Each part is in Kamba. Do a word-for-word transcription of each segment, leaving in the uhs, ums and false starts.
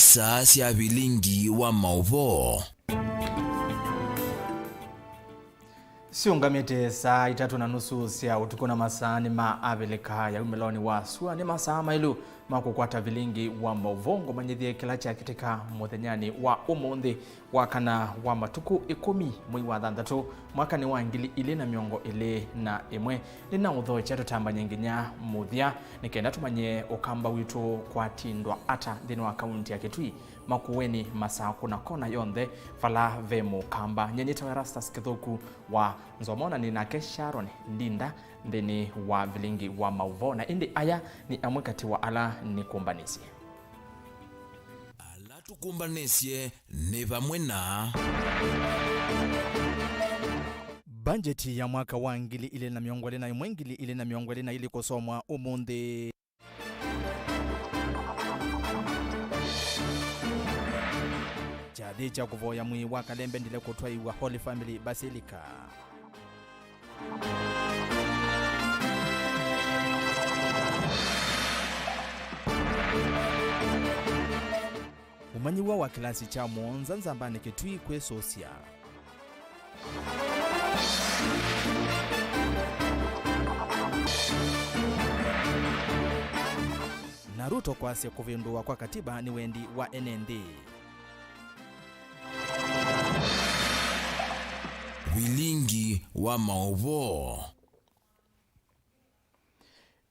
Saa sya vilingi wa maũvoo. Siũngamĩte saa itatũ na nusu sya ũtukũ na masaanĩ ma Avilika ya umĩlonĩ wa sua nĩ masaa maĩlu ma kũkwata vilingi wa maũvoo. Ngũmanyĩthye kĩla kyakĩtĩka mũthenyanĩ wa ũmũnthĩ, wa kana wa matukũ ĩkũmi, mwei wa thanthatũ, mwakanĩ wa ngili ilĩ na mĩongo ĩlĩ na ĩmwe. Nĩnaũthokya tũtambany'e nginya mũthya, nĩ kenda tũmanye Ũkamba witũ kwatindwa ata nthĩnĩ wa kaunti ya Kitui, Makueni, Masakũ na kona yonthe vala ve Mũkamba. Nyie nĩtawa Erastus Kĩthũku wa Nzomo, na nĩ nake Sharon Ndinda nthĩnĩ wa vilingi wa maũvoo, na ĩndĩ aya nĩ amwe katĩ wa ala nĩkũmbanĩsye. Ala tũkũmbanĩsye nĩ vamwe na. Mbanjeti ya mwaka wa ngili ilĩ na mĩongo ĩlĩ na ĩmwe, ngili ilĩ na mĩongo ĩlĩ na ilĩ kũsomwa ũmũnthĩ. Kyathĩ kya kũvoya mwĩĩ wa Kalembe ndile kũtwaĩwa Holy Family Basilica. Mũmanyĩw'a wa kĩlasi kya mũonza Nzambanĩ Kĩtui kwĩsũsya. Na Ruto kwasya kũvĩndũwa kwa katiba nĩ wendi wa ene nthĩ. Vilingi wa maũvoo.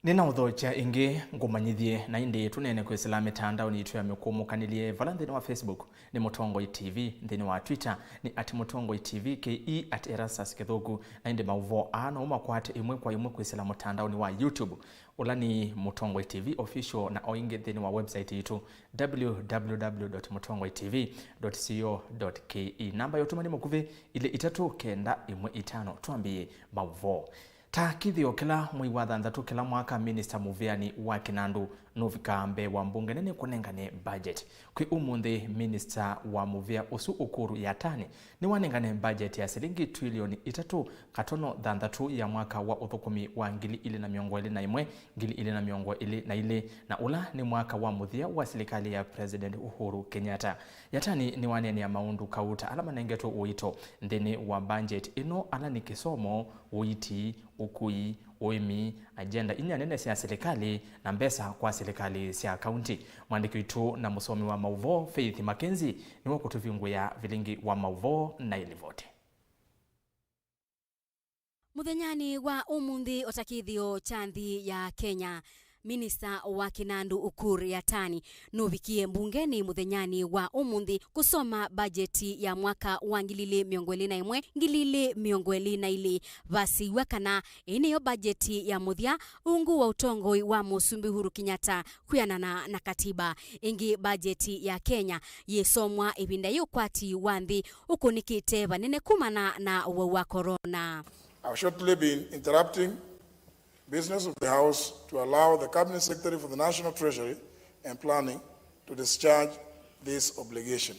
Nĩnaũthokya ĩngĩ ngũmanyĩthye, na ĩndĩ tũneene kwĩsĩla mĩtandaonĩ yitũ ya mĩkũmũkanĩlye, vala nthĩnĩ wa Facebook nĩ Mũtongoi T V, nthĩnĩ wa Twitter nĩ at Mũtongoi T V K E, at Erastus Kĩthũku, na ĩndĩ maũvoo aa no ũmakwate ĩmwe kwa ĩmwe kwĩsĩla mũtandaonĩ wa YouTube, ũla nĩ Mũtongoi T V Official, na o ĩngĩ nthĩnĩ wa website yitũ, w w w dot mũtongoi t v dot co dot k e. Namba ya ũtũmani mũkuvĩ, ilĩ itatũ kenda ĩmwe itano. Twambĩĩe maũvoo. Ta kĩthĩo, kĩla mwei wa thanthatũ kĩla mwaka, minista mũvĩanĩ wa kĩnandũ nũvikaa mbee wa mbunge nene kũnengane budget. Kwĩ ũmũnthĩ, minista wa mũvĩa ũsu Ukur Yatani nĩwanengane budget ya silingi trilioni itatũ katono thanthatũ ya mwaka wa ũthũkũmi wa ngili ilĩ na mĩongo ĩlĩ na ĩmwe, ngili ilĩ na mĩongo ĩlĩ na ilĩ, na ũla nĩ mwaka wa mũthya wa silikalĩ ya President Uhuru Kenyatta. Yatani nĩwaneenea maũndũ kauta ala manengetwe ũito nthĩnĩ wa budget ĩno, ala nĩ kĩsomo, ũiiti, ũkui, ũĩmi, agenda inya nene sya silikalĩ, na mbesa kwa silikalĩ sya kaunti. Mwandĩki witũ na mũsomi wa maũvoo Faith Mackenzie nĩwe ũkũtũvingũĩa vilingi wa maũvoo na ĩlivoti. Mũthenyanĩ wa ũmũnthĩ, o ta kĩthĩo kya nthĩ ya Kenya, minista wa kĩnandũ Ukur Yatani nũvikie mbungenĩ mũthenyanĩ wa ũmũnthĩ kũsoma bajeti ya mwaka wa ngili ilĩ mĩongo ĩlĩ na ĩmwe, ngili ilĩ mĩongo ĩlĩ na ilĩ. Vasĩiw'a kana ĩĩ nĩyo bajeti ya mũthya ungu wa ũtongoi wa Mũsumbĩ Uhuru Kenyatta kwĩanana na katiba. Ĩngĩ, bajeti ya Kenya yĩsomwa ĩvinda yĩ ũkwati wa nthĩ ũkũnĩkĩte vanene kumana na ũwau wa corona. I've shortly been interrupting business of the House to allow the Cabinet Secretary for the National Treasury and Planning to discharge this obligation.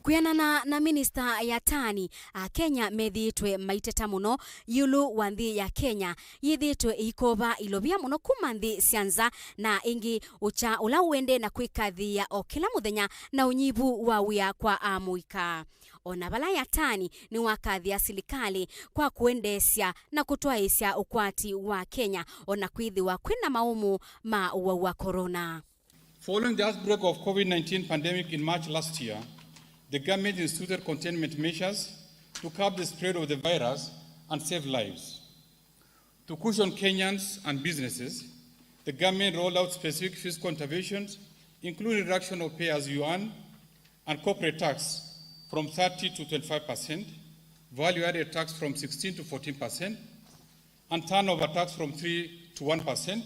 Kwĩanana na Minista Yatani, Akenya methĩĩtwe maiteta mũno ĩũlũ wa nthĩ ya Kenya yĩthĩĩtwe ĩikova ilovia mũno kuma nthĩ sya nza, na ĩngĩ ũkya ũla ũendee na kwĩkathĩĩa o kĩla mũthenya na ũnyivu wa wĩa kwa amũika. O na vala Yatani nĩwakathĩa silikalĩ kwa kũendeesya na kũtwaĩĩsya ũkwati wa Kenya, o na kwĩthĩwa kwĩna maũmũ ma ũwau wa corona. Following the outbreak of COVID nineteen pandemic in March last year, the government instituted containment measures to curb the spread of the virus and save lives. To cushion Kenyans and businesses, the government rolled out specific fiscal interventions, including reduction of pay as you earn and corporate tax from thirty to twenty-five percent, value added tax from sixteen to fourteen percent, and turnover tax from three to one percent.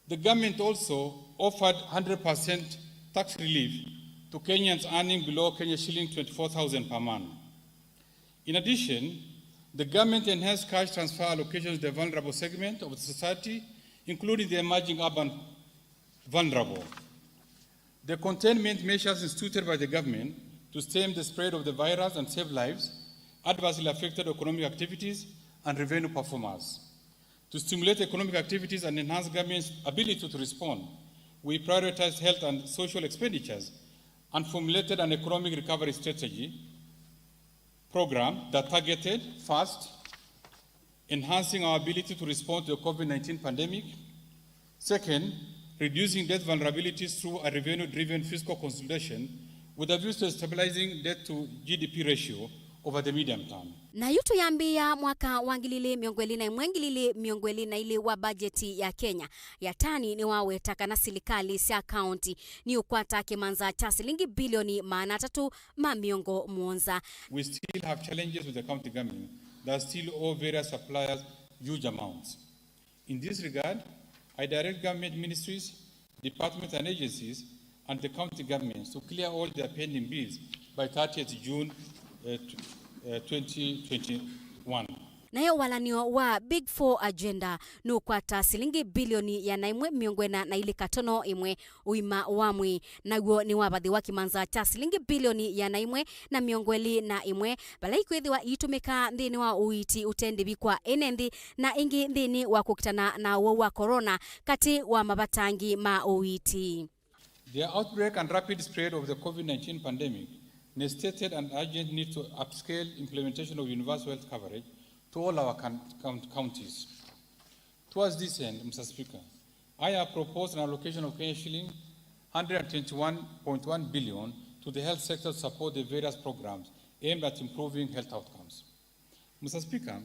The government also offered hundred percent tax relief to Kenyans earning below Kenya shilling twenty-four thousand per month. In addition, the government enhanced cash transfer allocations to the vulnerable segment of the society, including the emerging urban vulnerable. The containment measures instituted by the government to stem the spread of the virus and save lives adversely affected economic activities and revenue performance. To stimulate economic activities and enhance government's ability to respond We prioritized health and social expenditures and formulated an economic recovery strategy program that targeted, first, enhancing our ability to respond to the COVID nineteen pandemic, second, reducing debt vulnerabilities through a revenue-driven fiscal consolidation with a view to stabilizing debt to G D P ratio over the medium term. Na yu tũyambĩĩa mwaka wa ngili ili mĩongo ĩlĩ na ĩmwe, ngili ili mĩongo ĩlĩ na ilĩ wa bajeti ya Kenya, Yatani nĩwaweta kana silikalĩ sya kaunti nĩũkwata kĩmanza kya silingi bilioni maana atatũ ma mĩongo mũonza. We still have challenges with the county government that still owe various suppliers huge amounts. In this regard, I direct government ministries, departments and agencies, and the county governments to clear all their pending bills by thirtieth June, uh, tw-, uh, twenty twenty-one. Nayo walanio wa Big Four Agenda nũkwata silingi bilioni ĩana ĩmwe mĩongo ĩna na ilĩ katono ĩmwe. Ũima wa mwĩĩ naw'o nĩwavathĩwa kĩmanza kya silingi bilioni ĩana ĩmwe na mĩongo ĩlĩ na ĩmwe, vala ikwĩthĩwa iitũmĩka nthĩnĩ wa ũiiti ũte ndĩvi kwa ene nthĩ, na ĩngĩ nthĩnĩ wa kũkitana na ũwau wa corona, katĩ wa mavata angĩ ma ũiiti. The outbreak and rapid spread of the COVID nineteen pandemic necessitated an urgent need to upscale implementation of universal health coverage to all our coun-, coun-, counties. Towards this end, Mister Speaker, I have proposed an allocation of Kenya shilling hundred and twenty-one point one billion to the health sector to support the various programs aimed at improving health outcomes. Mister Speaker,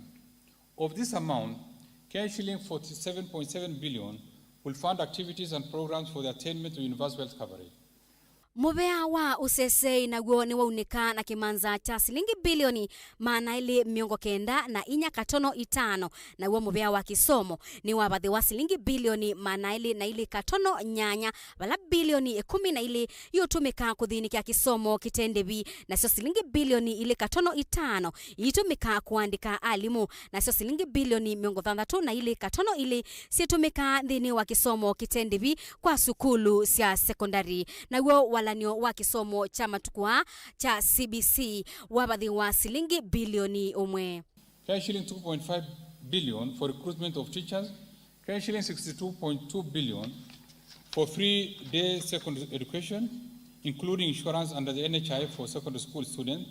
of this amount, Kenya shilling forty-seven point seven billion will fund activities and programs for the attainment of universal health coverage. Mũvea wa ũseseĩ naw'o nĩwaunĩka na kĩmanza kya silingi bilioni maana elĩ mĩongo kenda na inya katono itano, naw'o mũvea wa kĩsomo nĩwavathĩwa silingi bilioni maana elĩ na ilĩ katono nyanya, vala bilioni ĩkũmi na ilĩ iũtũmĩka kũthĩnĩkya kĩsomo kĩte ndĩvi, nasyo silingi bilioni ilĩ katono itano iitũmĩka kũandĩka alimũ, nasyo silingi bilioni mĩongo thanthatũ na ilĩ katono ilĩ syĩtũmĩka nthĩnĩ wa kĩsomo kĩte ndĩvi kwa sukulu sya sekondari. Naw'o walanio wa kĩsomo kya matukũ aa kya C B C wavathĩwa silingi bilioni ũmwe. Kenya shilling two point five billion for recruitment of teachers, Kenya shilling sixty-two point two billion for free day secondary education, including insurance under the N H I F for secondary school students,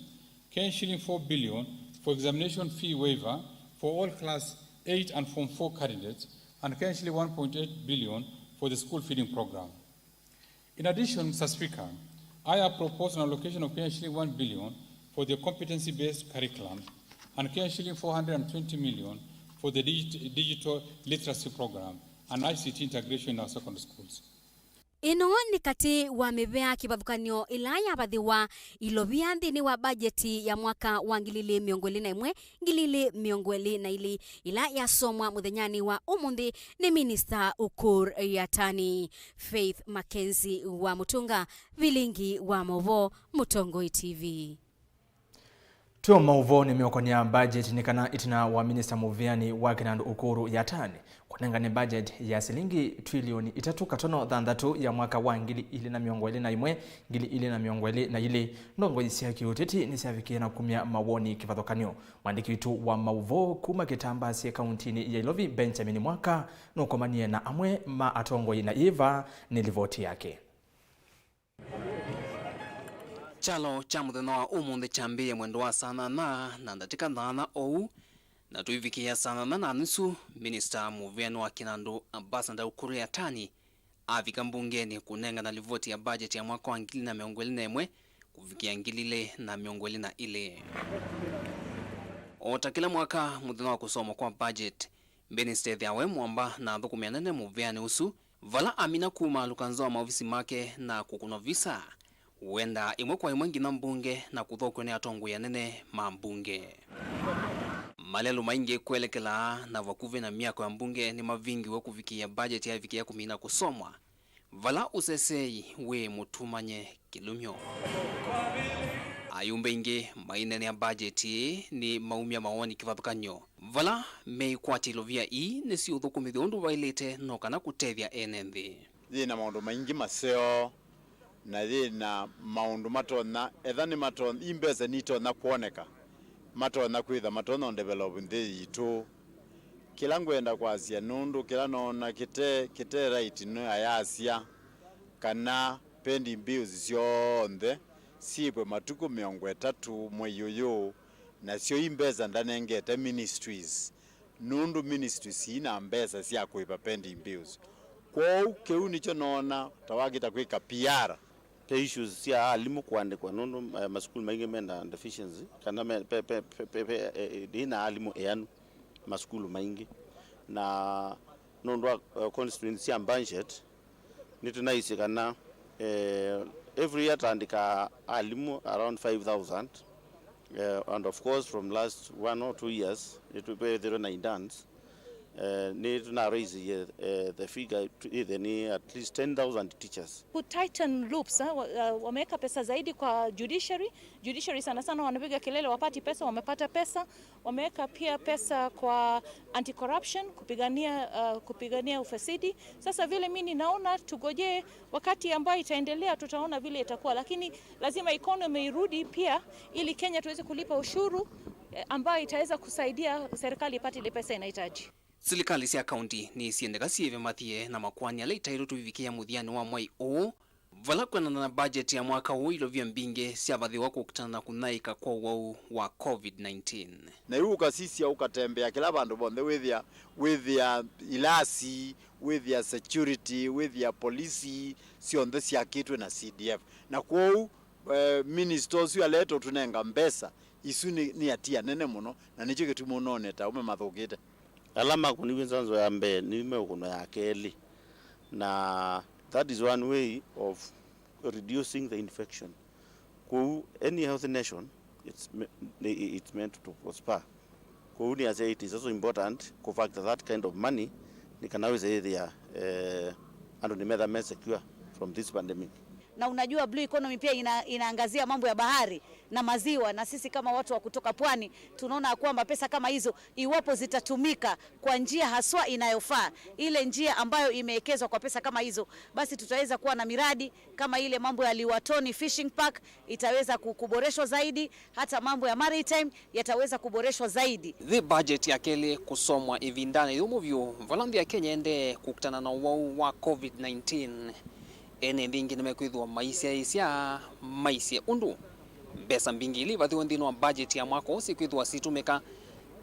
Kenya shilling four billion for examination fee waiver for all class eight and form four candidates, and Kenya shilling one point eight billion for the school feeding program. In addition, Mister Speaker, I have proposed an allocation of Kenya shilling one billion for the competency-based curriculum and Kenya shilling four hundred and twenty million for the digit-, digital literacy program and I C T integration in our secondary schools. Ĩno nĩ katĩ wa mĩvea kĩvathũkany'o ĩla yavathĩwa ilovia nthĩnĩ wa bajeti ya mwaka wa ngili ilĩ mĩongo ĩlĩ na ĩmwe, ngili ilĩ mĩongo ĩlĩ na ilĩ, ĩla yasomwa mũthenyanĩ wa ũmũnthĩ nĩ Minista Ukur Yatani. Faith Mackenzie wa Mũtũnga, vilingi wa maũvoo, Mũtongoi T V. Twĩ o maũvoonĩ meũkonea budget nĩ kana ĩtina wa minista mũvĩanĩ wa kĩnandũ Ukuru Yatani kũnengane budget ya silingi twilioni itatũ katono thanthatũ ya mwaka wa ngili ilĩ na mĩongo ĩlĩ na ĩmwe, ngili ilĩ na mĩongo ĩlĩ na ilĩ, ndongoi sya kĩũteti nĩsyavikie na kumya mawoni kĩvathũkany'o. Mwandĩki witũ wa maũvoo kuma Kĩtambasye kauntinĩ ya Ilovi, Benjamin Mwaka, nũkomanie na amwe ma atongoi na ĩva nĩ livoti yake. Kyalo kya mũthenya wa ũmũnthĩ kyambĩĩe mwendo wa saa nyanya na ndatĩka thanthatũ ou, na tũivikĩĩa saa nyanya na nusu, minista mũvĩanĩ wa kĩnandũ, Ambassador Ukur Yatani, avika mbungenĩ kũnengana livoti ya budget ya mwaka wa ngili na mĩongo ĩlĩ na ĩmwe kũvikĩa ngili ilĩ na mĩongo ĩlĩ na ilĩ. O ta kĩla mwaka, mũthenya wa kũsomwa kwa budget, minista ethĩawa e mwamba na athũkũmi anene mũvĩanĩ ũsu, vala amina kumaalũka nza wa maovisi make na kũkũnwa visa, ũendaa ĩmwe kwa ĩmwe nginya mbunge na kũthokw'a nĩ atongoi anene ma mbunge. Malelũ maingĩ kwelekela na vakuvĩ na myako ya mbunge nĩmavingiwe kũvikĩĩa budget yavikĩa kũmina kũsomwa, vala ũseseei wĩ mũtumany'e kĩlumyo. Ayumbe aingĩ maineenea budget ĩĩ nĩmaumya mawoni kĩvathũkany'o, vala meĩkwatya ilovia ii nĩsiũthũkũmĩthw'a ũndũ vaĩlĩte no kana kũtethya ene nthĩ. Yĩ na maũndũ maingĩ maseo, na yĩ na maũndũ matonya, etha nĩ matonya, i mbesa nitonya kwoneka, matonya kwĩtha matonya ũdevelop nthĩ yitũ. Kĩla ngwenda kwasya, nũndũ kĩla noona kĩte, kĩte right nĩ ayasya, Kana pending bills syonthe syĩvwe matukũ mĩongo ĩtatũ mwei ũyũ, nasyo i mbesa ndanengete ministries, nũndũ ministries ii na mbesa sya kũĩva pending bills. Kwoou kĩu nĩkyo noona ta wakĩta kwĩka P R. Pe issues sya alimũ kũandĩkwa, nũndũ eh, masukulu maingĩ mena deficiency, kana me, pe, pe, pe, pe, pe, eh, eh, ĩna alimũ eanu masukulu maingĩ. Na nũndũ wa eh, constraints sya budget, nĩtũnaisye kana eh, every year tandĩka alimũ around five thousand, eh, and of course from last one or two years nĩtũvethĩrwe na interns. Eh, nĩtũna raise eh, the figure to either ni at least ten thousand teachers. Ku tighten loops, eh, wa- eh, wameweka pesa zaidi kwa judiciary. Judiciary sana sana wanapiga kelele wapati pesa, wamepata pesa. Wameweka pia pesa kwa anti-corruption, kupigania, uh, kupigania ufisadi. Sasa vile mi ninaona, tugojee wakati ambayo itaendelea, tutaona vile itakuwa, lakini lazima economy irudi pia, ili Kenya tuweze kulipa ushuru eh, ambayo itaweza kusaidia serikali ipate ile pesa inahitaji. Silikalĩ sya kaunti nĩsyendeka syĩve mathie na makoani ala itaĩlwe tũivikĩa mũthyanĩ wa mwai ũũ, vala kwendana na budget ya mwaka ũũ ilovia mbingĩ syavathĩwa kũkitana na kũnyaĩĩka kwa ũwau wa covid nineteen. Na yu ũkasisya, ũkatembea kĩla vandũ vonthe, wĩthĩa, wĩthĩa ilasi, wĩthĩa security, wĩthĩa polisi, syonthe syakĩtwe na C D F. Na kwoou eh, minista ũsu aleta ũtũnenga mbesa isu nĩ, nĩ atia nene mũno, na nĩkyo kĩtumi ũnone ta ũme mathũkĩte. Ala makũniw'e nzanzo ya mbee nĩmeũkũnwa ya kelĩ, na that is one way of reducing the infection. Kwoou any healthy nation, it's, me- it's meant to prosper. Kwoou nĩasya it is also important kũ factor that kind of money nĩ kana wĩse ĩthĩa eh, andũ nĩmetha me secure from this pandemic. Na unajua blue economy pia ina, inaangazia mambo ya bahari na maziwa, na sisi kama watu wa kutoka pwani tunaona ya kwamba pesa kama hizo, iwapo zitatumika kwa njia haswa inayofaa, ile njia ambayo imewekezwa kwa pesa kama hizo, basi tutaweza kuwa na miradi kama ile mambo ya Liwatoni Fishing Park itaweza ku- kuboreshwa zaidi, hata mambo ya maritime yataweza kuboreshwa zaidi. Nthĩ budget ya kelĩ kũsomwa ĩvindanĩ yũmũ vyũ vala nthĩ ya Kenya ĩendee kũkitana na ũwau wa covid nineteen. Ene nthĩ ingĩ nĩmekwĩthĩwa maisyaĩĩsya maisye ũndũ mbesa mbingĩ ila ivathĩwe nthĩnĩ wa budget ya mwaka ũũ syĩkwĩthĩwa situmĩka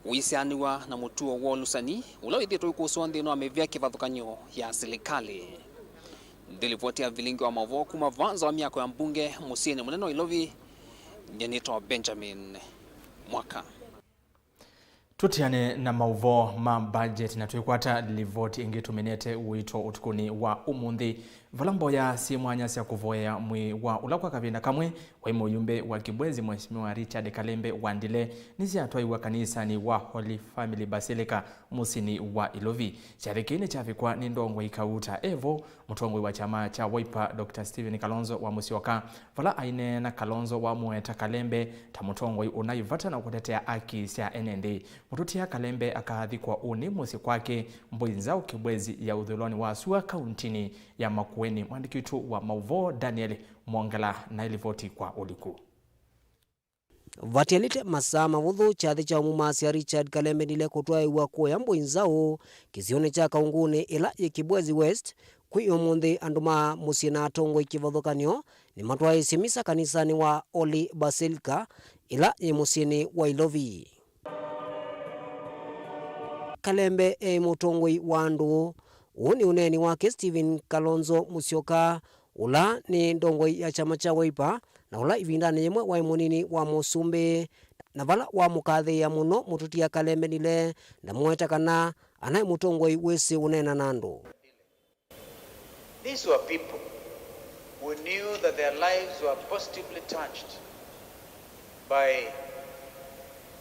kũisyaanĩw'a na mũtuo wa ũlũsani ũla wĩthĩĩtwe ũikũsũa nthĩnĩ wa mĩvĩa kĩvathũkany'o ya silikalĩ. Nthĩ livoti ya vilingi wa maũvoo kuma vaa nza wa myako ya mbunge mũsyĩnĩ mũnene wa Ilovi, nyie nĩtawa Benjamin Mwaka. Tũtiane na maũvoo ma budget na twĩkwata livoti ĩngĩ tũminĩte ũito ũtukũnĩ wa ũmũnthĩ, vala mboya syĩ mwanya sya kũvoyea mwĩĩ wa ũla kwa kavinda kamwe waĩ mũyumbe wa Kibwezi, Mheshimiwa Richard Kalembe Wandile, nĩsyatwaiwe kanisanĩ wa Holy Family Basilica mũsyĩnĩ wa Ilovi. Kyathĩ kĩĩ nĩkyavikwa nĩ ndongoi Kauta Evo, mũtongoi wa kyama kya Wiper, Doctor Stephen Kalonzo wa Musyoka. Vala aineena, Kalonzo wamũweta Kalembe ta mũtongoi ũnaĩ vata na kũtetea aki sya ene nthĩ. Mũtũtia Kalembe akaathikwa ũnĩ mũsyĩ kwake Mbũi Nzaũ, Kibwezi ya ũthũĩlonĩ wa sua, kauntinĩ ya Makueni. Mwandĩki witũ wa maũvoo Daniel Mwongela naĩ livoti kwa ũliku. Vatialĩte masaa mavũthũ, kyathĩ kya ũmũmasya Richard Kalembe Ndile kũtwaĩwa kũya Mbũi Nzaũ, kĩsionĩ kya Kaungunĩ, ĩla yĩ Kibwezi West. Kwĩ ũmũnthĩ, andũ ma mũsyĩ na atongoi kĩvathũkany'o nĩmatwaĩĩsye misa kanisanĩ wa Holy Basilica, ĩla yĩ mũsyĩnĩ wa Ilovi. Kalembe eĩ mũtongoi wa andũ. Ũũ nĩ ũneeni wake Stephen Kalonzo Musyoka, ũla nĩ ndongoi ya kyama kya Wiper, na ũla ĩvindanĩ yĩmwe waĩ mũnini wa mũsumbĩ, na vala wamũkathĩĩa mũno mũtũtia Kalembe Ndile, ndamũweta kana anaĩ mũtongoi wĩsĩ ũneena na andũ. These were people who knew that their lives were positively touched by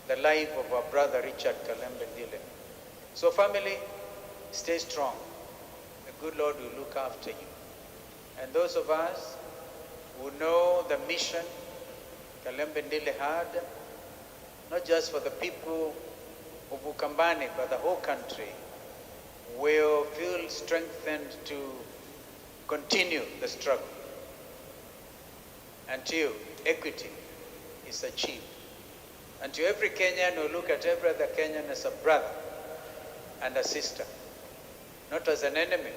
the life of our brother Richard Kalembe Ndile. So family, stay strong. The good Lord will look after you. And those of us who know the mission Kalembe Ndile had, not just for the people of Ukambani, but the whole country, will feel strengthened to continue the struggle until equity is achieved, until every Kenyan will look at every other Kenyan as a brother and a sister, not as an enemy.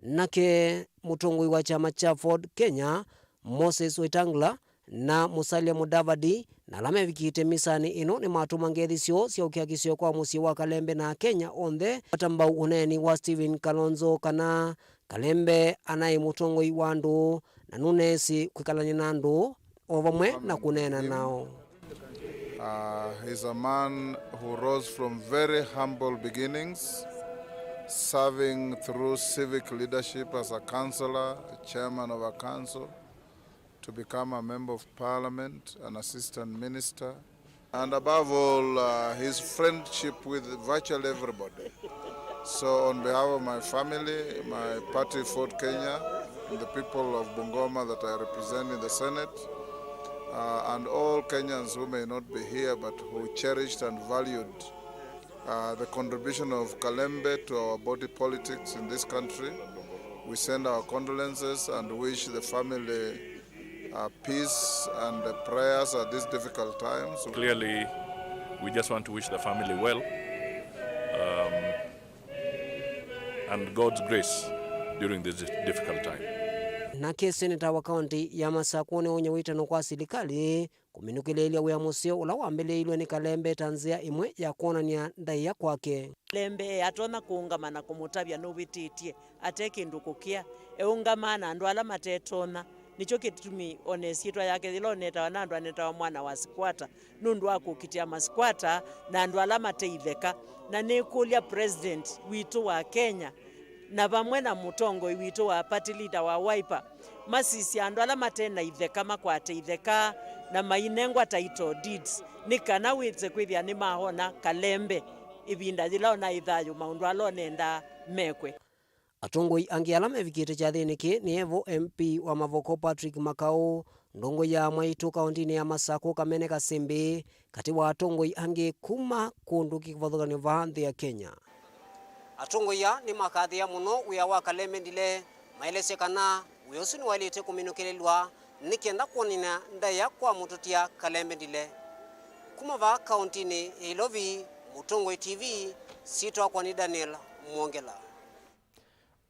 Nake mũtongoi wa kyama kya Ford Kenya, Moses Wetangula, na Musalia Mudavadi, na ala mevikĩte mĩsanĩ ĩno nĩmatũma ngethi syoo sya ũkiakisyo kwa mũsyĩ wa Kalembe na Akenya onthe. Ata mbau ũneeni wa Stephen Kalonzo kana Kalembe anaĩ mũtongoi wa andũ na nũneesĩ kwĩkalany'a na andũ o vamwe na kũneena nao. Uh, he's a man who rose from very humble beginnings, serving through civic leadership as a councillor, a chairman of a council, to become a member of parliament, an assistant minister, and above all, uh, his friendship with virtually everybody. So on behalf of my family, my party Ford Kenya, and the people of Bungoma that I represent in the Senate, uh, and all Kenyans who may not be here but who cherished and valued uh, the contribution of Kalembe to our body politics in this country. We send our condolences and wish the family uh, peace and uh, prayers at these difficult times. Clearly, we just want to wish the family well, um, and God's grace during this difficult time. Nake seneta wa kaunti ya Masakũ nĩwaumya wĩtano kwa silikalĩ kũminũkĩlĩĩlya wĩa mũseo ũla wambĩlĩĩilwe nĩ Kalembe ta nzĩa ĩmwe ya kwonany'a ndaĩa kwake. Kalembe atonya kũũngama na kũmũtavya nũvĩtĩtye ate kĩndũ kũkĩa, eũngamaa na andũ ala matetonya. Nĩkyo kĩtumi o na ĩsyĩtwa yake yĩla ũnetawa na andũ anetawa mwana wa sikwata, nũndũ wa kũkitĩa masikwata na andũ ala mate itheka. Na nĩkũlya President witũ wa Kenya na vamwe na mũtongoi witũ wa party leader wa Wiper masisye andũ ala mate na itheka makwate itheka na mainengwa title deeds, nĩ kana wĩse kwĩthĩa nĩmaona Kalembe ĩvinda yĩla ũnaĩ thayũ maũndũ ala ũnendaa mekwe. Atongoi angĩ ala mevikĩte kyathĩnĩ kĩĩ nĩ Evo M P wa Mavoko Patrick Makau, ndongoi ya Mwaitũ kaũntĩnĩ ya Masakũ Kamene Kasimbi, katĩ wa atongoi angĩ kuma kũndũ kĩvathũkany'o vaa nthĩ ya Kenya. Atongoi aa nĩmakathĩĩa mũno wĩa wa Kalembe Ndile, maelesya kana wĩa ũsu nĩwaĩlĩte kũminũkĩlĩlw'a nĩ kenda kwonany'a ndaĩa kwa mũtũtia Kalembe Ndile. Kuma vaa kaũntĩnĩ ya Ilovi, Mũtongoi T V, syĩtwa wakwa nĩ Daniel Mwongela.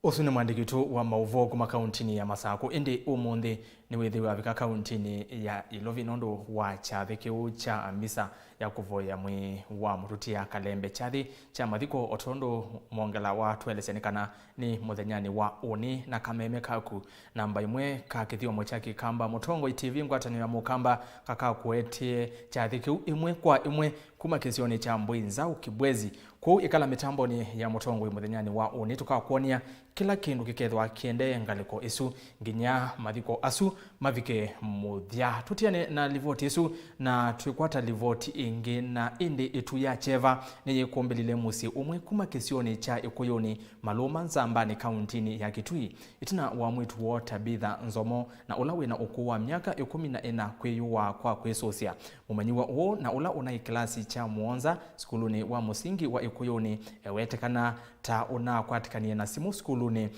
Ũsu nĩ mwandĩki witũ wa maũvoo kuma kaũntĩnĩ ya Masakũ, ĩndĩ ũmũnthĩ nĩwĩthĩwe avika kaũntĩnĩ ya Ilovi nũndũ wa kyathĩ kĩu kya misa ya kũvoya mwĩĩ wa mũtũtia Kalembe. Kyathĩ kya mathiko, o tondũ Mwongela watũelesya, nĩ kana nĩ mũthenyanĩ wa ũnĩ na kameme kaku namba ĩmwe ka kĩthyomo kya Kĩkamba. Mũtongoi T V ngwatanĩo ya Mũkamba kakakũetee kyathĩ kĩu ĩmwe kwa ĩmwe kuma kĩsionĩ kya Mbũi Nzaũ Kibwezi. Kwoou ĩkala mĩtambonĩ ya Mũtongoi mũthenyanĩ wa ũnĩ, tũkakwony'a kĩla kĩndũ kĩkethĩwa kĩendee ngalĩko ĩsu nginya mathiko asu mavike mũthya. Tũtiane na livoti ĩsu na twĩkwata livoti ĩngĩ, na ĩndĩ ĩtu ya kyeva nĩyĩkũmbĩlile mũsyĩ ũmwe kuma kĩsionĩ kya Ĩkũyũnĩ Malũma Nzambanĩ kaũntĩnĩ ya Kitui, ĩtina wa mwĩĩtu woo Tabitha Nzomo, na ũla wĩna ũkũũ wa myaka ĩkũmi na ĩna kwĩyũaa kwa kwĩsũsya. Mũmanyĩw'a ũũ, na ũla ũnaĩ kĩlasi kya mũonza sukulunĩ wa mũsingi wa Ĩkũyũnĩ, ewetekana ta ũnakwatĩkanie na simũ sukulunĩ,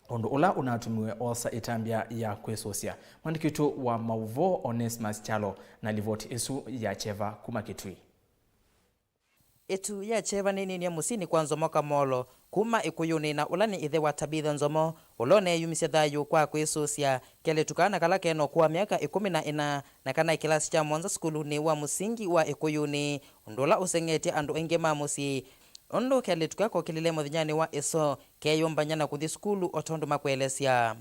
ũndũ ũla ũnatũmiwe oosa ĩtambya ya kwĩsũsya. Mwandĩki witũ wa maũvoo Onesmus Kyalo na livoti ĩsu ya kyeva kuma Kitui. Ĩtu ya kyeva nĩninie mũsyĩnĩ kwa Nzomo Kamolo kuma Ĩkũyũnĩ, na ũla nĩ ĩthe wa Tabitha Nzomo, ũla ũneeyumisye thayũ kwa kwĩsũsya kelĩtu kana kala kena ũkũũ wa myaka ĩkũmi na ĩna na kanaĩ kĩlasi kya mũonza sukulunĩ wa mũsingi wa Ĩkũyũnĩ, ũndũ ũla ũseng'etye andũ aingĩ ma mũsyĩ, ũndũ kelĩtu kaa kokĩlile mũthenyanĩ wa ĩso keyũmbany'a na kũthi sukulu o tondũ makwelesya.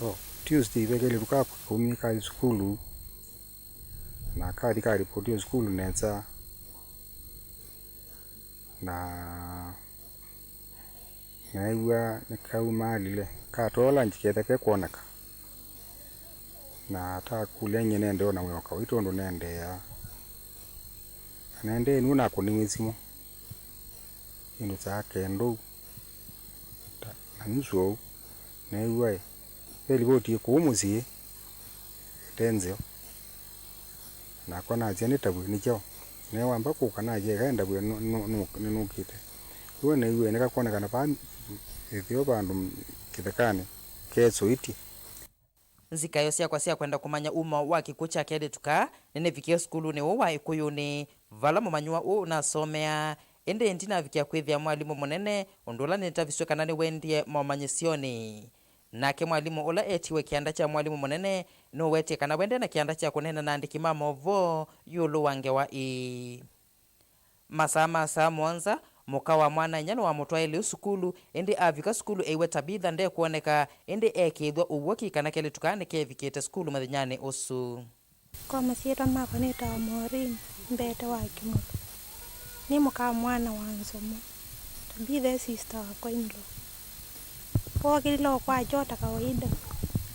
O Tuesday ve kelĩtu kakwa kaumie kathi sukulu, na kathi karipoti o sukulu nesa, na neew'a nĩkaumaalile, katwaa lunch ketha kekwoneka. Na atakũlya nyie nende ona mwĩoka ũi tondũ nendeeaa. Na nendee nĩw'o nakũnĩwe simũ. Ĩndĩ saa kenda ũu, ta, na nusu ũu, neew'a ĩ, ve livoti ĩ kũu mũsyĩ ĩte nzeo. Nakwa nasya, "Nĩ tavw'e, nĩ kyaũ?" Neewamba kũka nasya, "Ĩka ĩ ndavw'e, nũ-, nũ-, nũ-, nĩnũkĩte." Ĩwe neew'a ĩ, nĩkakwonekana vaa ĩtheo vandũ kĩthekanĩ kesũĩtye. Nzikaĩo syakwa sya kwenda kũmanya umo wa kĩkw'ũ kya kelĩtu kaa nĩnĩvikie sukulunĩ ũũ wa Ĩkũyũnĩ, vala mũmanyĩw'a ũũ ũnasomeaa, ĩndĩ ndinavikĩa kwĩthĩa mwalimũ mũnene, ũndũ ũla nĩtavisw'e kana nĩwendie momanyĩsyonĩ. Nake mwalimũ ũla etiwe kĩanda kya mwalimũ mũnene nũwetie kana wendee na kĩanda kya kũneena na andĩki ma maũvoo ĩũlũ wa ngewa ĩĩ. Masaa ma saa mũonza, mũka wa mwana-a-inyia nĩwamũtwaie lĩu sukulu, ĩndĩ avika sukulu eiwe Tabitha ndekwoneka, ĩndĩ ekĩĩthw'a ũw'oki kana kelĩtu kaa nĩkevikĩte sukulu mũthenyanĩ ũsu. Kwa masyĩtwa makwa nĩtawa Maureen Mbete wa Kĩmũtũ. Nĩ mũka wa mwana wa Nzomo. Tabitha e sister wakwa in-law. Wookĩlile o kwakya o ta kawaida,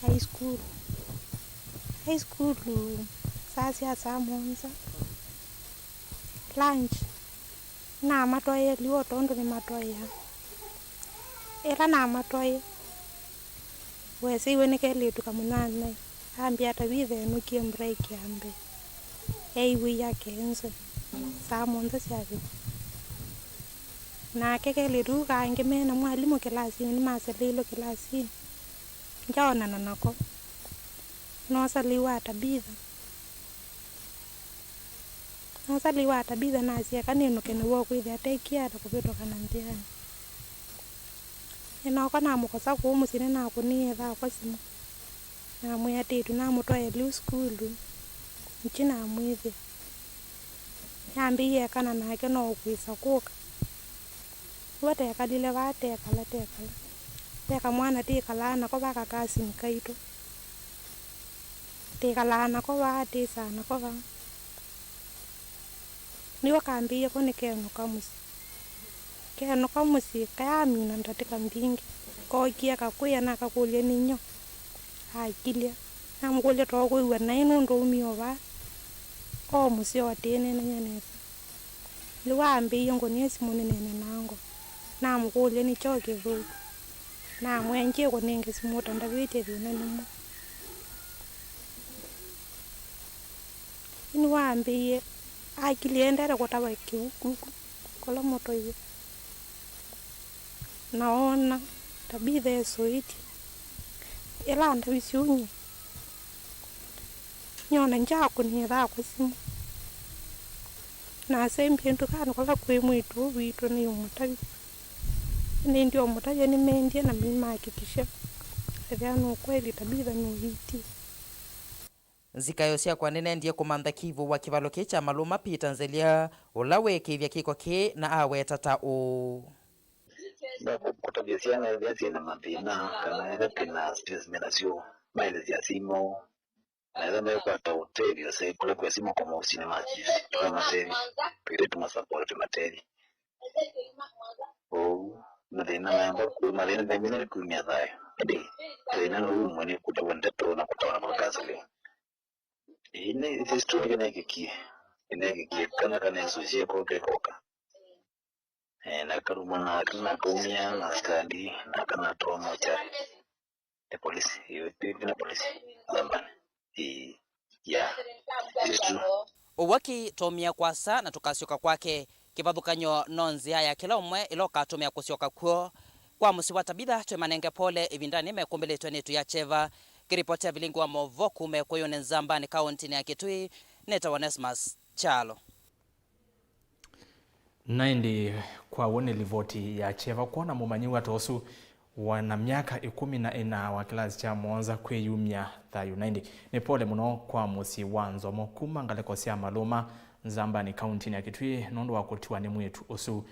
aĩ sukulu. Aĩ sukulu saa sya saa mũonza. Lunch, namatwaĩe lĩu o tondũ nĩmatwaĩaa. Ĩla namatwaĩe, weesĩiwe nĩ kelĩtu kamũnyanyae, ambĩa, "Tabitha enũkie break ya mbee." Eew'ĩie akenzwe. Saa mũonza syavika. Nake kelĩtu kangĩ me na mwalimũ kĩlasinĩ, nĩmaseleilwe kĩlasinĩ. Ndyaonana nako. Noosa lĩu wa Tabitha. Noosa lĩu wa Tabitha nasye eka nĩnũke naw'o kwĩthĩa tekiata kũvĩtũkana nzĩanĩ. Nĩnooka namũkosa kũu mũsyĩ, nĩnakũnĩie ĩthe wakwa simũ. Namwĩa atĩtũ namũtwae lĩu sukulu, nĩkĩ namwĩthĩa. Nĩambĩie ekana nake no ũkwĩsa kũka. Nĩw'o tekalile vaa, tekala, tekala. Ve kamwana tĩkalaa nako vaa, kakasini kaitũ. Tĩkalaa nako vaa, tĩsaa nako vaa. Nĩw'o kambĩie ko nĩkenũka mũsyĩ. Kenũka mũsyĩ, kayamina ndatĩka mbingĩ. Kookie kakwĩa, nakakũlya nĩ nyoo. Akilya. Namũkũlya tookwĩw'a naĩ nũndũ aumie o vaa. O mũseo atĩneenany'a nesa. Nĩw'o ambĩie ngũnĩe simũ nĩneene na ngo. Namũkũlya nĩ kyaũ kĩthũku. Namwĩa, "Ngyĩ kũnenge simũ ta ndavĩtye thĩna nĩ mwaũ." Yu nĩwambĩie, akilye endete kũtava kĩvukuku kũla mũtoie. Na oona Tabitha esũĩtye. Ĩla andavisye ũu nyie, nĩona ngyakũnie ĩthe wakwa simũ. Nasembie ndukanĩ kũla kwĩ mwĩĩtu ũũ witũ nĩũmũtavya. Nĩndĩ ũmũtavya nĩmendie na mĩimahakikisha ethĩa nĩ ũkweli Tabitha nũiitie. Nzikayo syakwa nĩnendie kũmantha kĩivu wa kĩvalo kĩĩ kya Malũma, Peter Nzelia, ũla weekĩĩthya kĩko kĩĩ na aweta ta ũũ. Nĩkũtavya syana ethĩa syĩ na mathĩna kana ethĩa twĩ na stress me nasyo, maelesya asyai moo, na ethĩa mekwata ũtethyo, se kũla kwĩ asyai makoma ovisinĩ ma chief, tũkamatethya, twĩte tũmasapoti, tũmatethye. Ũu, mathĩna meamba ku-, mathĩna mengĩ nĩ kumya thayũ. Ĩndĩ thĩna nĩ ũmwe nĩ kũtawa ndeto na kũtawa na kũkasĩlĩwa. Ĩĩ, nĩ, nĩ story ĩneekĩkie. Ĩneekĩkie kana kana ĩsũsie koke koka. Eh, na karuma na kana kaumia na askari na kana toa mochari. Nĩ polisi, ĩĩ, twĩ na polisi Nzambani. Ĩĩ, yeah. It's true. Ũw'oki twaumie kwasa na tũkasyoka kwake. Kĩvathũkany'o no nzĩa ya kĩla ũmwe ĩla ũkatũmĩa kũsyoka kw'o. Kwa mũsyĩ wa Tabitha, twĩmanenge pole ĩvindanĩ mekũmbĩlĩtwe nĩ ĩtu ya kyeva. Kĩripoti ya vilingi wa maũvoo kuma ĩkũyũnĩ Nzambani, kaũntinĩ ya Kitui, nĩtawa Onesmus Kyalo. Na ĩndĩ kwa w'o nĩ livoti ya kyeva kwona mũmanyĩw'a ta ũsu wa na myaka ĩkũmi na ĩna wa kĩlasi kya mũonza kwĩyumya thayũ. Na ĩndĩ nĩ pole mũno kwa mũsyĩ wa Nzomo kuma ngalĩko sya Malũma, Nzambani, kaũntinĩ ya Kitui nũndũ wa kũtiwa nĩ mwĩĩtu ũsu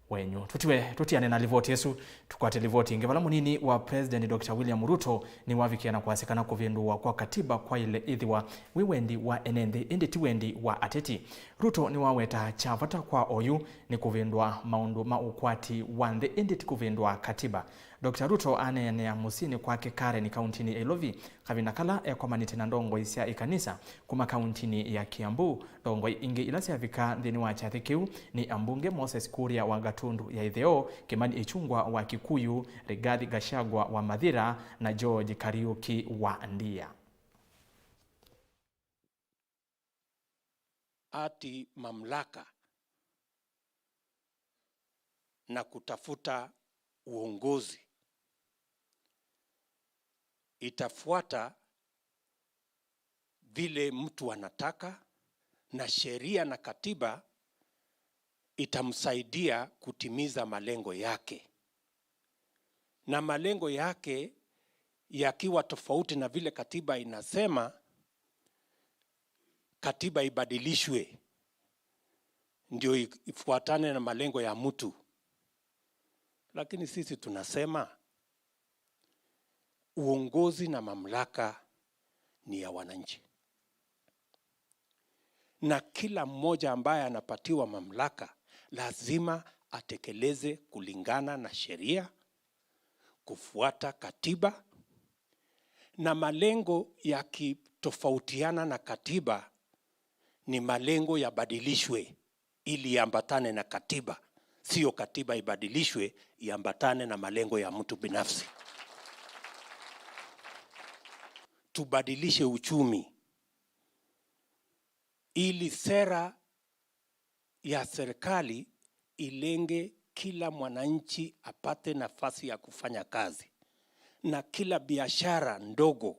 wenyu. Tũtiwe, tũtiane na livoti ĩsu, tũkwate livoti ĩngĩ. Vala mũnini wa President Doctor William Ruto nĩwavikie na kwasya kana kũvĩndũwa kwa katiba kwaĩle ĩthĩwa wĩ wendi wa ene nthĩ, ĩndĩ ti wendi wa ateti. Ruto nĩwaweta kya vata kwa oyu nĩ kũvĩndũa maũndũ ma ũkwati wa nthĩ, ĩndĩ ti kũvĩndũa katiba. Doctor Ruto aneenea mũsyĩnĩ kwake Karen, kaũntinĩ ya Ilovi, kavinda kala ekomanĩte na ndongoi sya ĩkanisa kuma kaũntinĩ ya Kiambu. Ndongoi ingĩ ila syavika nthĩnĩ wa kyathĩ kĩu nĩ ambunge Moses Kuria wa Gatundu ya Ĩtheo, Kimani Ichung'wah wa Kikuyu, Rigathi Gachagua wa Mathira, na George Kariuki wa Ndia. Ati mamlaka na kutafuta uongozi itafuata vile mtu anataka, na sheria na katiba itamsaidia kutimiza malengo yake. Na malengo yake yakiwa tofauti na vile katiba inasema, katiba ibadilishwe ndio i-, ifuatane na malengo ya mtu. Lakini sisi tunasema uongozi na mamlaka ni ya wananchi. Na kila mmoja ambaye anapatiwa mamlaka lazima atekeleze kulingana na sheria, kufuata katiba, na malengo yakitofautiana na katiba ni malengo yabadilishwe ili iambatane na katiba, sio katiba ibadilishwe iambatane na malengo ya mtu binafsi. Tubadilishe uchumi ili sera ya serikali ilenge kila mwananchi apate nafasi ya kufanya kazi, na kila biashara ndogo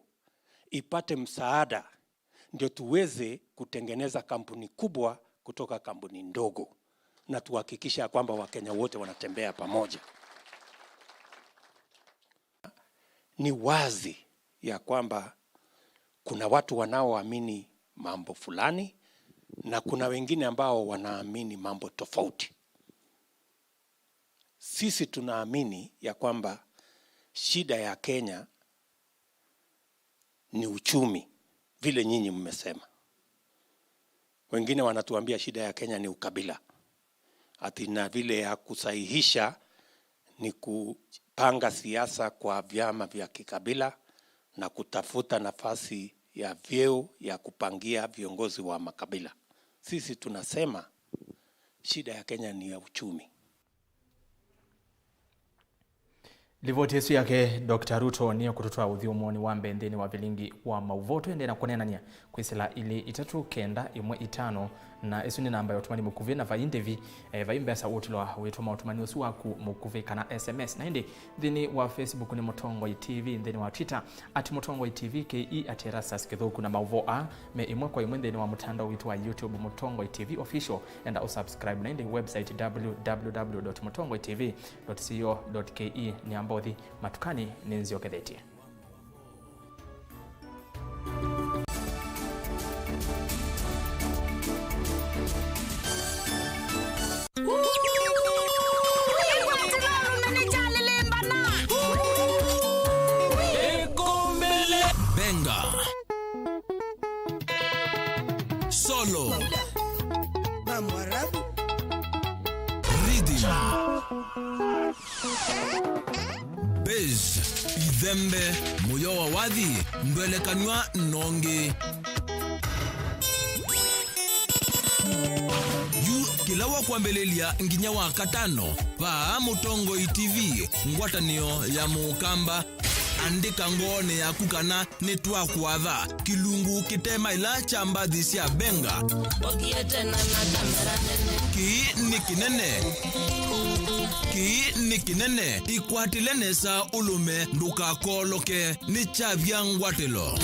ipate msaada, ndio tuweze kutengeneza kampuni kubwa kutoka kampuni ndogo, na tuhakikisha ya kwamba Wakenya wote wanatembea pamoja. Ni wazi ya kwamba kuna watu wanaoamini mambo fulani na kuna wengine ambao wanaamini mambo tofauti. Sisi tunaamini ya kwamba shida ya Kenya ni uchumi, vile nyinyi mmesema. Wengine wanatuambia shida ya Kenya ni ukabila. Ati na vile ya kusahihisha ni kupanga siasa kwa vyama vya kikabila na kutafuta nafasi ya vyeo ya kupangia viongozi wa makabila. Sisi tunasema shida ya Kenya ni ya uchumi. Livoti ĩsu yake Doctor Ruto nĩyo kũtũtwaa ũthyũmũonĩ wa mbee nthĩnĩ wa vilingi wa maũvoo. Tũendee na kũneenany'a kwĩsĩla ilĩ itatũ kenda ĩmwe itano, na ĩsu nĩ namba ya ũtũmani mũkuvĩ, na vai ndĩvi, eh, vai mbesa ũtũlwa wĩtũma ũtũmani ũsu waku mũkuvĩ kana S M S. Na ĩndĩ nthĩnĩ wa Facebook nĩ Mũtongoi T V, nthĩnĩ wa Twitter at Mũtongoi T V K E, at Erastus Kĩthũku, na maũvoo aa me ĩmwe kwa ĩmwe nthĩnĩ wa mũtandao witũ wa YouTube, Mũtongoi T V Official. Enda ũsubscribe, na ĩndĩ website W W W dot mũtongoi T V dot co dot K E. Nĩamba ũthi matukanĩ, nĩnzyokethetye. Benga. Solo. Rhythm. Bass, ithembe, mũyo wa wathi, ndwelekanw'a nongi. Yu kĩla wa kwambĩlĩlya nginya wa katano, vaa Mũtongoi T V, ngwatanĩo ya Mũkamba. Andĩka ngoonĩ yaku kana nĩtwakwatha kĩlungu kĩte maĩla kya mbathi sya Benga. Ũthiĩte na na kamera nene. Kĩĩ nĩ kĩnene. Kĩĩ nĩ kĩnene. Ĩkwatĩle nesa ũlũme, ndũkakooloke. Nĩ kyavya ngwatĩlo.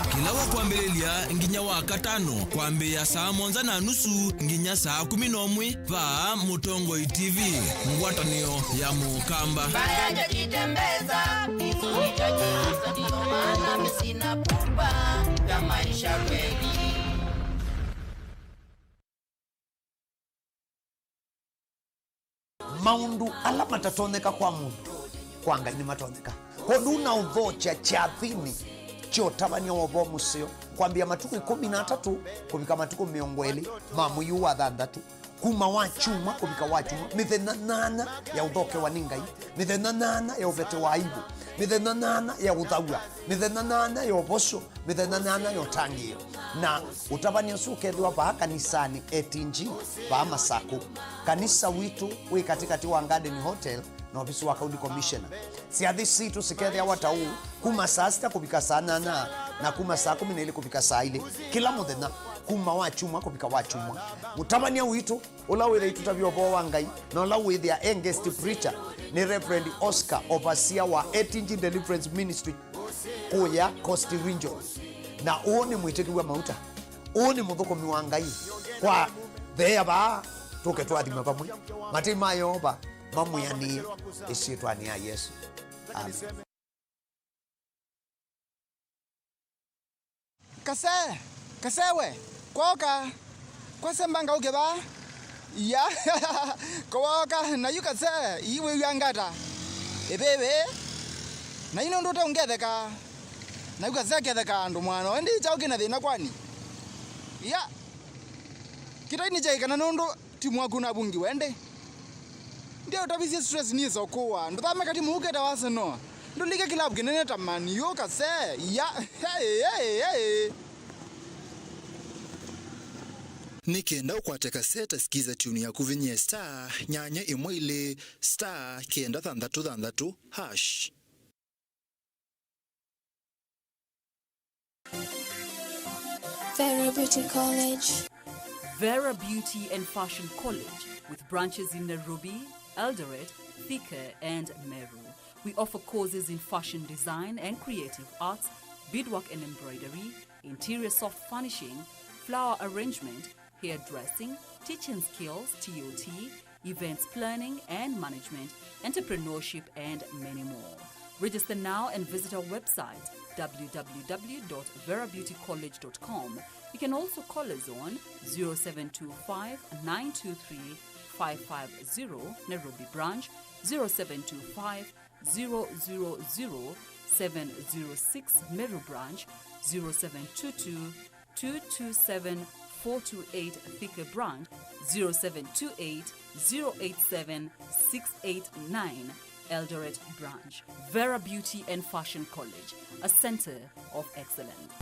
Kĩla wa kwambĩlĩlya nginya wa katano, kwambĩĩa saa mũonza na nusu nginya saa kũmi na ũmwe, vaa Mũtongoi T V, ngwatanĩo ya Mũkamba. Mbaya hajajitembeza, kifo hicho kiuza, ndio maana mimi sina pupa ya maisha kweli. Maũndũ ala matatonyeka kwa mũndũ, kwa Ngai nĩmatonyeka. Kwondũ ũnaũthokya kyathĩnĩ kya ũtavany'a wa ũvoo mũseo, kwambĩĩa matukũ ĩkũmi na atatũ kũvika matukũ mĩongo ĩlĩ ma mwei ũũ wa thanthatũ, kuma wa kyumwa kũvika wa kyumwa, mĩthenya nyanya ya ũthokewa nĩ Ngai, mĩthenya nyanya ya ũvete wa aivũ, mĩthenya nyanya ya ũthaw'a, mĩthenya nyanya ya ũvosyo, mĩthenya nyanya ya ũtangĩĩo. Na ũtavany'a ũsu ũkethĩwa vaa kanisanĩ A T G, vaa Masakũ. Kanisa witũ wĩ katĩkatĩ wa Garden Hotel na ovisi wa County Commissioner. Syathĩ sitũ sikethĩawa ta ũũ, kuma saa sita kũvika saa nyanya, na kuma saa kũmi na ilĩ kũvika saa ilĩ, kĩla mũthenya, kuma wa kyumwa kũvika wa kyumwa. Mũtavany'a witũ ũla wĩthĩa itũtavya ũvoo wa Ngai, na ũla wĩthĩa e guest preacher, nĩ Reverend Oscar, overseer wa A T G Deliverance Ministry, kũya Coast Region. Na ũũ nĩ mwĩtĩkĩw'a mauta. Ũũ nĩ mũthũkũmi wa Ngai. Kwa theea vaa, tũke twathime vamwe. Matei ma Yeova mamwĩanĩe ĩsyĩtwanĩ ya Yesũ. Kase, kase we, kwoka, kwasembanga ũke vaa? Ya, kwoka, na yu kase, ii wĩw'a ngata? Ĩvĩvĩ, na yu nũndũ ũteũngetheka, na yu kase ketheka andũ mwana, we ndi kyaũ kĩna thĩna kwani? Ya, kĩtai nĩ kyaĩ kana nũndũ timu waku navungiwe ndi? Ndio ũtavisye stress nĩsa ũkũwa. Ndũthame kati mũu keta wa Arsenal. Ndũlike kilabu kĩnene ta Man U kase. Ya. Hey, hey, hey. Nĩ kenda ũkwate kaseta, sikiza tune yaku, vinyie star nyanya ĩmwe ilĩ star kenda thanthatũ thanthatũ hash. Vera Beauty College. Vera Beauty and Fashion College, with branches in Nairobi, Eldoret, Thika, and Meru. We offer courses in fashion design and creative arts, beadwork and embroidery, interior soft furnishing, flower arrangement, hairdressing, teaching skills, T O T, events planning and management, entrepreneurship, and many more. Register now and visit our website, w w w dot vera beauty college dot com. You can also call us on zero seven two five, nine two three, five five zero, Nairobi branch, zero seven two five, zero zero zero, seven zero six, Meru branch, zero seven two two, two two seven, four two eight, Thika branch, zero seven two eight, zero eight seven, six eight nine, Eldoret branch. Vera Beauty and Fashion College, a center of excellence.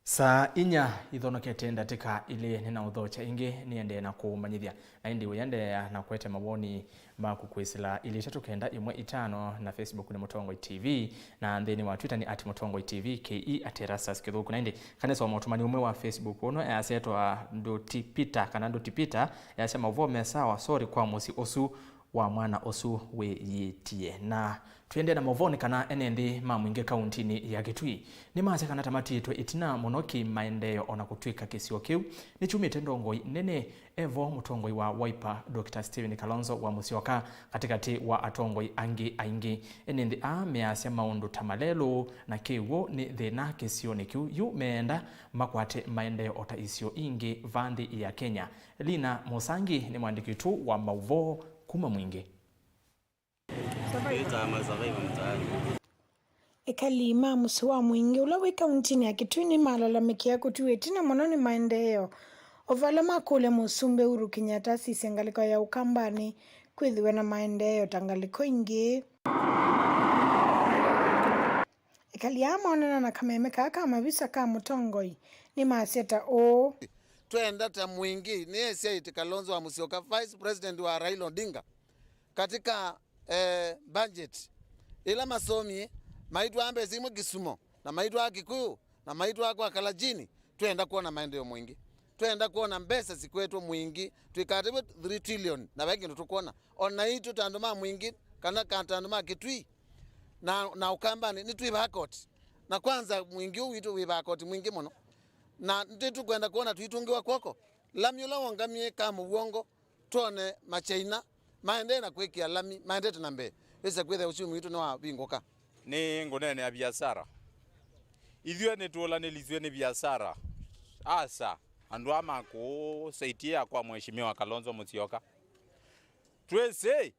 Saa inya ithonokete ndatĩka ilĩ, nĩnaũthokya ĩngĩ nĩendee na kũũmanyĩthya. Na ĩndĩ ũyendeea na kũete mawoni maku kwĩsĩla ilĩ itatũ kenda ĩmwe itano na Facebook nĩ Mũtongoi T V, na nthĩnĩ wa Twitter nĩ at Mũtongoi T V, K E at Erastus Kĩthũku. Na ĩndĩ kanesa wa maũtũmani ũmwe wa Facebook ũno easya etwa Ndũti Peter, kana Ndũti Peter, easya maũvoo me sawa, sorry kwa mũsyĩ ũsu wa mwana ũsu wĩyĩtie. Na twĩendee na maũvoo nĩ kana ene nthĩ ma Mwingĩ kauntinĩ ya Kitui nĩmasya kana ta matiĩtwe ĩtina mũno kĩ maendeeo, ona kũtw'ĩka kĩsio kĩu nĩkyumĩte ndongoi nene. Evo mũtongoi wa Wiper, Doctor Stephen Kalonzo wa Musyoka, katĩkatĩ wa atongoi angĩ aingĩ. Ene nthĩ aa measya maũndũ ta malelũ na kĩw'ũ nĩ thĩna kĩsionĩ kĩu, yu meenda makwate maendeeo o ta isio ingĩ va nthĩ ya Kenya. Lina Mũsangi nĩ mwandĩki witũ wa maũvoo kuma Mwingĩ. Twĩtaa ma survivor mtaani. Ekali ma mũsyĩ wa Mwingĩ ũla wĩ kauntinĩ ya Kitui nĩmalalamĩkĩa kũtiwa ĩtina mũno nĩ maendeeo, o vala makũlya Mũsumbĩ Uhuru Kenyatta asisye ngalĩko ya Ũkambanĩ kwĩthĩwe na maendeeo ta ngalĩko ingĩ. Ekali aa maonana na kameme kaa ka mavisa ka mũtongoi nĩmasya ta ũũ. Twenda ta Mwingĩ nĩesyaĩte Kalonzo wa Musyoka, Vice President wa Raila Odinga, katika, eh, budget ĩla masomie, maitwaa mbesa imwe Kisumo, na maitwaa Kikuyu, na maitwaa kwa Kalajini. Twenda kwona maendeeo Mwingĩ. Twenda kwona mbesa sikwetwe Mwingĩ. Twĩkaatĩwe three trillion, na vai kĩndũ tũkwona. O naitũ ta andũ ma Mwingĩ, kana ka ta andũ ma Kitui, na, na Ũkambanĩ, nĩtwĩvaa koti. Na kwanza Mwingĩ ũũ witũ wĩvaa koti mwingĩ mũno. Na nĩtũkwenda kwona tũitũngĩwa kw'oko. Lami ũla wongamie ka mũvwongo, twone Machaina maendee na kwĩkĩa lami, maendete na mbee. Wĩse kwĩthĩa ũsyũmi witũ nĩwavingũka. Nĩ ngũneenea viasara. Ithyĩ nĩtũlanĩlisw'e nĩ viasara. Asa, andũ aa ma kũũ saitie ya kwa Mheshimiwa Kalonzo Musyoka. Twĩsĩ,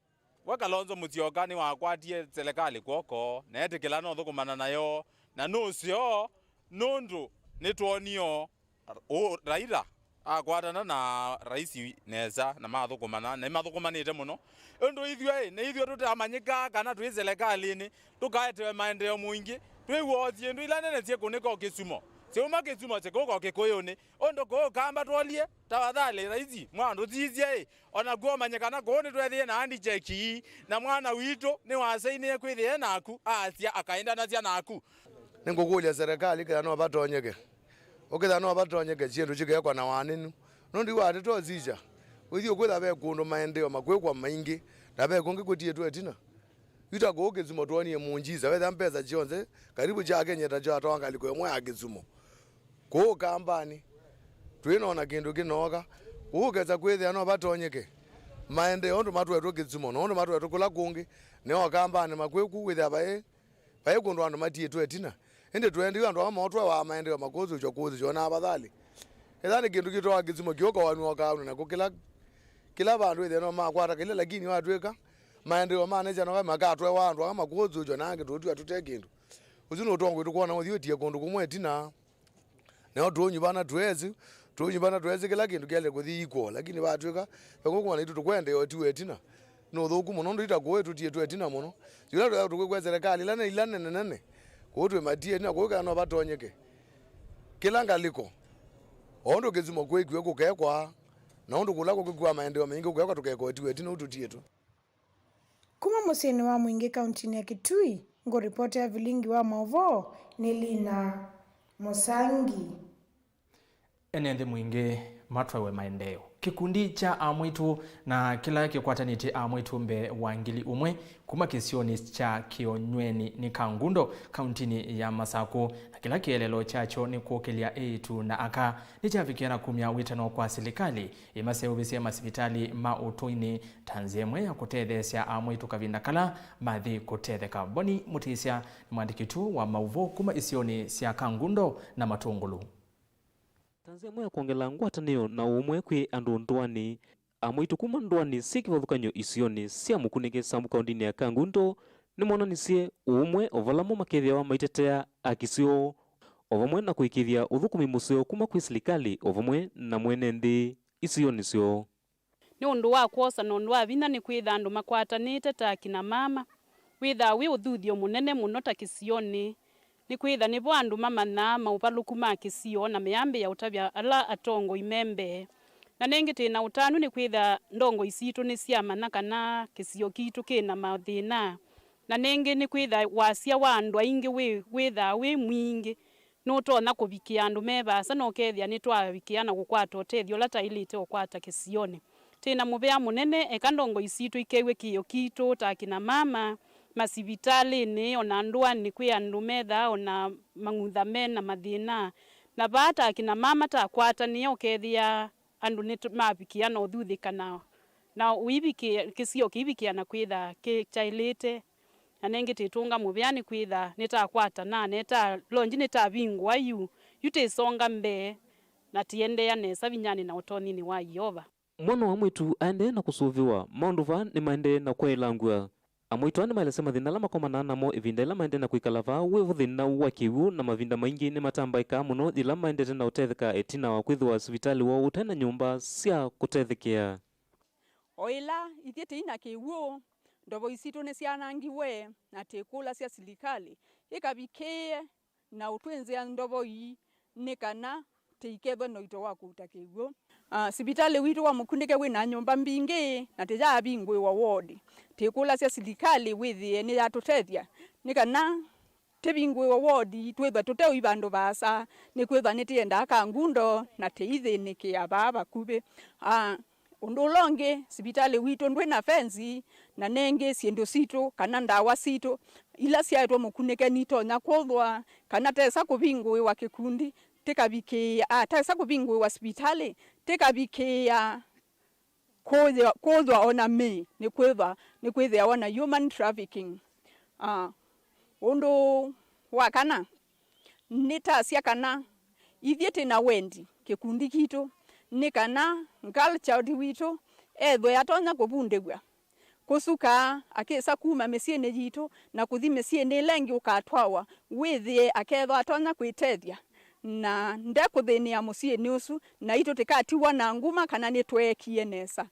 we Kalonzo Musyoka nĩwakwatie selekalĩ kw'oko, na etĩkĩla nũthũkũmana nayo, na nũseo, nũndũ nĩtwonio Ũ, Raila akwatana na raisi nesa na mathũkũmana, na nĩmathũkũmanĩte mũno. Ũndũ ithyĩ, nĩ ithyĩ tũtamanyĩkaa kana twĩ selekalĩnĩ, tũkaetewe maendeeo Mwingĩ, twĩw'oo syĩndũ ila nene syĩkũnĩka o Kisumo. Syauma Kisumo syĩkũka o Kĩkũyũnĩ. Ũndũ kũũ Kamba twolie, tafadhali, raisi, mwa ndũsisye, ĩ, o naku ũmanye kana kũũ nĩtwethĩie na handshake ii, na mwana witũ nĩwasainĩe kwĩthĩa naku, asya akaendanasya naku. Nĩngũkũlya serikali kĩla no vatonyeke. Ũkĩtha no vatonyeke syĩndũ syĩkekwa na wanĩnu. Nũndũ iwa atĩ tosisya. Wĩthi ũkwĩtha ve kũndũ maendeeo makwĩkwa maingĩ, na ve kũngĩ kũtiĩtwe ĩtina. Yu ta kũu Kisumo twonie mũnjisa wetha mbesa syonthe karibu sya Kenya ta sya twa ngalĩko ĩmwe ya Kisumo. Kũu Kambanĩ, twĩnona kĩndũ kĩnooka. Kũu kesa kwĩthĩa no vatonyeke maendeeo ũndũ matwetwe Kisumo, na ũndũ matwetwe kũla kũngĩ, neo Kambanĩ makwĩku wĩthĩa vaĩ, vaĩ kũndũ andũ matiĩtwe ĩtina. Ĩndĩ tũendie andũ aa motwawa maendeeo makũthũkywa kũthũkywa na avathalĩ. Ethĩwa nĩ kĩndũ kĩtwawa Kisumo kĩũkawanw'a ũkawanw'a nako kĩla, kĩla vandũ wĩthĩa no makwata kĩla, lakini watw'ĩka maendeeo manĩsya noka makatwawa andũ aa makũthũkywa na angĩ tũtw'a tũte kĩndũ. Ũsu nĩ ũtongoi tũkwona ũthiũtie kũndũ kũmwe ĩtina. Nao tũũnyuvana twesi, tũũnyuvana twesi kĩla kĩndũ kĩaĩle kũthi equal, lakini vatw'ĩka ve kũkũma naitũ tũkwendeea ũtiwa ĩtina. Nĩ ũthũku mũno, nũndũ ita kũĩ tũtiĩtwe ĩtina mũno. Yĩla twĩtha tũkwĩkw'a serikali ila nĩ ila nene nene, kũu twĩ matie ĩtina, kũu kana no vatonyeke kĩla ngalĩko, o ũndũ Kisumo kwĩkiwe kũkekwa, na ũndũ kũla kũkĩkua maendeeo maingĩ kũkekwa tũkekwa ũtiwa ĩtina ũu tũtiĩtwe. Kuma mũsyĩnĩ wa Mwingĩ kauntinĩ ya Kitui, ngũripotera vilingi wa maũvoo nĩ Lina Mũsangi. Ene nthĩ Mwingĩ matwaĩwe maendeeo. Kĩkundi kya amwaitũ na kĩla kĩkwatanĩtye amwaitũ mbee wa ngili ũmwe kuma kĩsionĩ kya Kĩonyweni nĩ Kangundo, kauntinĩ ya Masakũ, na kĩla kĩeleelo kyakyo nĩ kũkĩlya eĩtu na aka nĩkyavikĩa na kumya wĩtano kwa silikalĩ ĩmaseũvĩsye masivitalĩ ma ũtũinĩ ta nzĩa ĩmwe ya kũtetheesya amwaitũ kavinda kala mathi kũtetheka. Boni Mũtĩsya nĩ mwandĩki witũ wa maũvoo kuma isionĩ sya Kangundo na Matũngũlũ. Ta nzĩa ĩmwe ya kwongela ngwatanĩo na ũmwe kwĩ andũ ndũanĩ, amwaitũ kuma ndũanĩ syĩ kĩvathũkany'o isionĩ sya Mũkunĩke Sambu kaũndĩnĩ ya Kangundo nĩmonanisye ũũmwe o vala mo makethĩawa maitetea aki syoo, o vamwe na kũĩkĩĩthya ũthũkũmi mũseo kuma kwĩ silikalĩ o vamwe na mwene nthĩ isionĩ syoo. Nĩ ũndũ wa kwosa na ũndũ wa vinya nĩkwĩtha andũ makwatanĩte ta akina mama, wĩthaa wĩ ũthuthyo mũnene mũno ta kĩsionĩ, nĩkwĩtha nĩvo andũ mamanyaa maũvalũku ma kĩsio na meambĩĩa ũtavya ala atongoi me mbee. Na nĩngĩ twĩ na ũtanu nĩkwĩtha ndongoi sitũ nĩsyamanya kana kĩsio kitũ kĩ na mathĩna, na nĩngĩ nĩkwĩtha wasya wa andũ aingĩ wĩ, wĩthaa wĩ mwingĩ. Nũtonya kũvikĩa andũ me vaasa, na ũkethĩa nĩtwavikĩa na kũkwata ũtethyo ũla twaĩlĩte ũkwata kĩsionĩ. Twĩ na mũvea mũnene, eka ndongoi sitũ ikew'e kĩĩo kitũ ta akina mama, masivitalĩnĩ, o na ndũanĩ kwĩ andũ methaa o na mang'utha me na mathĩna. Na vaa ta akina mama twakwatanĩa, ũkethĩa andũ nĩmavikĩa na ũthuthĩka na, na ũivikĩa, kĩsio kĩivikĩa na kwĩtha kĩ kyaĩlĩte. Na nengĩ twĩtũnga mũvea nĩkwĩtha nĩtakwatana na ĩta lonji nĩtavingũa yu, yu twĩsonga mbee na tũiendeea nesa vinyanĩ na ũtonyinĩ wa Yeova. Mwana wa mwĩĩtu aendee na kũsũvĩwa, maũndũ vaa nĩmaendee na kwaĩlangw'a. Amwaitũ aa nĩmaelesya mathĩna ala makomanaa namo ĩvinda ĩla maendee na kwĩkala vaa wĩ vo thĩna wa kĩw'ũ, na mavinda maingĩ nĩmatambaĩkaa mũno yĩla maendete na ũtetheka ĩtina wa kwĩthĩwa sivitalĩ woo ũte na nyũmba sya kũtethekea. O ĩla ithyĩ tĩi na kĩw'ũ, ndovo sitũ nĩsyanangiwe, na tĩkũlasya silikalĩ ĩkavikĩĩe na ũtwĩnzĩa ndovo ii nĩ kana tĩikethwe na ũito wa kũuta kĩw'ũ. Ah, sivitalĩ witũ wa Mũkunĩke wĩ na nyũmba mbingĩ na tĩyaavingũĩwa wodi. Tĩkũlasya silikalĩ wĩthĩe nĩyatũtethya nĩ kana tĩvingũĩwe wodi, twĩthwa tũteũi vandũ vaasa, nĩkwĩthwa nĩtĩendaa Kangundo na tĩithĩnĩkĩa vaa vakuvĩ. Ah, ũndũ ũla ũngĩ, sivitalĩ witũ ndwĩ na fenzi, na nengĩ syĩndũ sitũ kana ndawa sitũ ila syaetwe Mũkunĩke nitonya kũthwa, kana tesa kũvingũĩwa kĩkundi tĩkavikĩĩa, ah, tesa kũvingũĩwa sivitalĩ tĩkavikĩĩa kũthwa, kũthwa o na mĩĩ nĩkwĩthwa, nĩkwĩthĩawa na human trafficking. Ah, ũndũ wa kana, nĩtasya kana ithyĩ twĩ na wendi kĩkundi kitũ, nĩ kana girl child witũ ethwe atonya kũvundĩw'a kũsuka akĩsa kuma mĩsyĩnĩ yitũ na kũthi mĩsyĩnĩ ĩla ĩngĩ ũkatwawa, wĩthĩe akethwa atonya kwĩtethya na ndekũthĩnĩa mũsyĩnĩ ũsu, naitũ tĩkatiwa na nguma kana nĩtweekie nesa.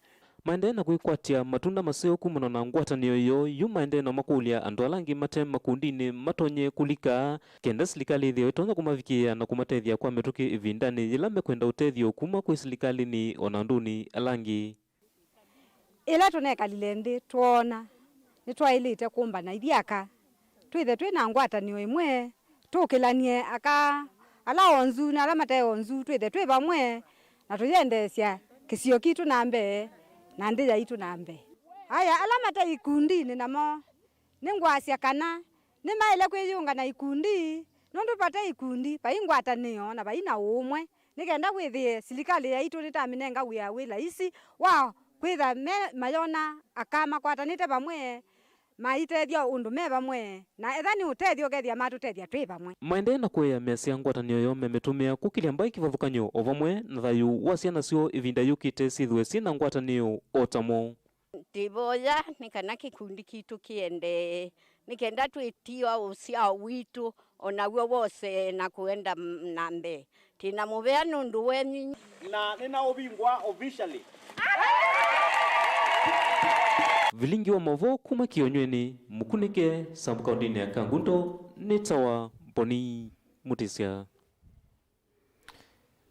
Maendee na kwĩkwatya matunda maseo kumana na ngwatanĩo yoo yu, maendee na makũlya andũ ala angĩ mate makundinĩ matonye kũlika, kenda silikalĩ ĩthĩwe ĩtonya kũmavikĩĩa na kũmatethya kwa mĩtũkĩ ĩvindanĩ yĩla mekwenda ũtethyo kuma kwĩ silikalĩnĩ o na andũnĩ ala angĩ. Ĩla tũnekalile nthĩ, twoona nĩtwaĩlĩte kũmbana ithyĩ aka, twĩthe twĩ na ngwatanĩo ĩmwe, tũkĩlany'e aka ala onzu na ala mate onzu, twĩthe twĩ vamwe na tũyendeesya kĩsio kitũ na mbee, na nthĩ yaitũ na mbee. Aya ala mate ikundinĩ namo, nĩngwasya kana nĩmaĩle kwĩyũngana ikundi, nũndũ vate ikundi, vai ngwatanĩo na vai na ũũmwe, nĩ kenda wĩthĩe silikalĩ yaitũ nĩtamĩnenga wĩa wĩ laisi wa kwĩtha me mayona aka makwatanĩte vamwe, maitethya ũndũ me vamwe, na etha nĩ ũtethyo ũkethĩa matũtethya twĩ vamwe. Maendee na kũĩamĩasya ngwatanĩo yoo memĩtũmĩa kũkĩlya mbaĩ kĩvathũkany'o o vamwe na thayũ wa syana syoo ĩvinda yũkĩte syĩthĩwe syĩ na ngwatanĩo o tamo. Ndivoya nĩ kana kĩkundi kitũ kĩendee, nĩ kenda twĩtiwa ũsyao witũ o naw'o wose na kũenda m-, na mbee. Twĩ na mũvea nũndũ wenyu. Na nĩnaũvingũa officially. Vilingi wa maũvoo kuma Kĩonywenĩ, Mũkunĩke, sub-kaũntĩnĩ ya Kangundo, nĩtawa Mboni Mũtĩsya.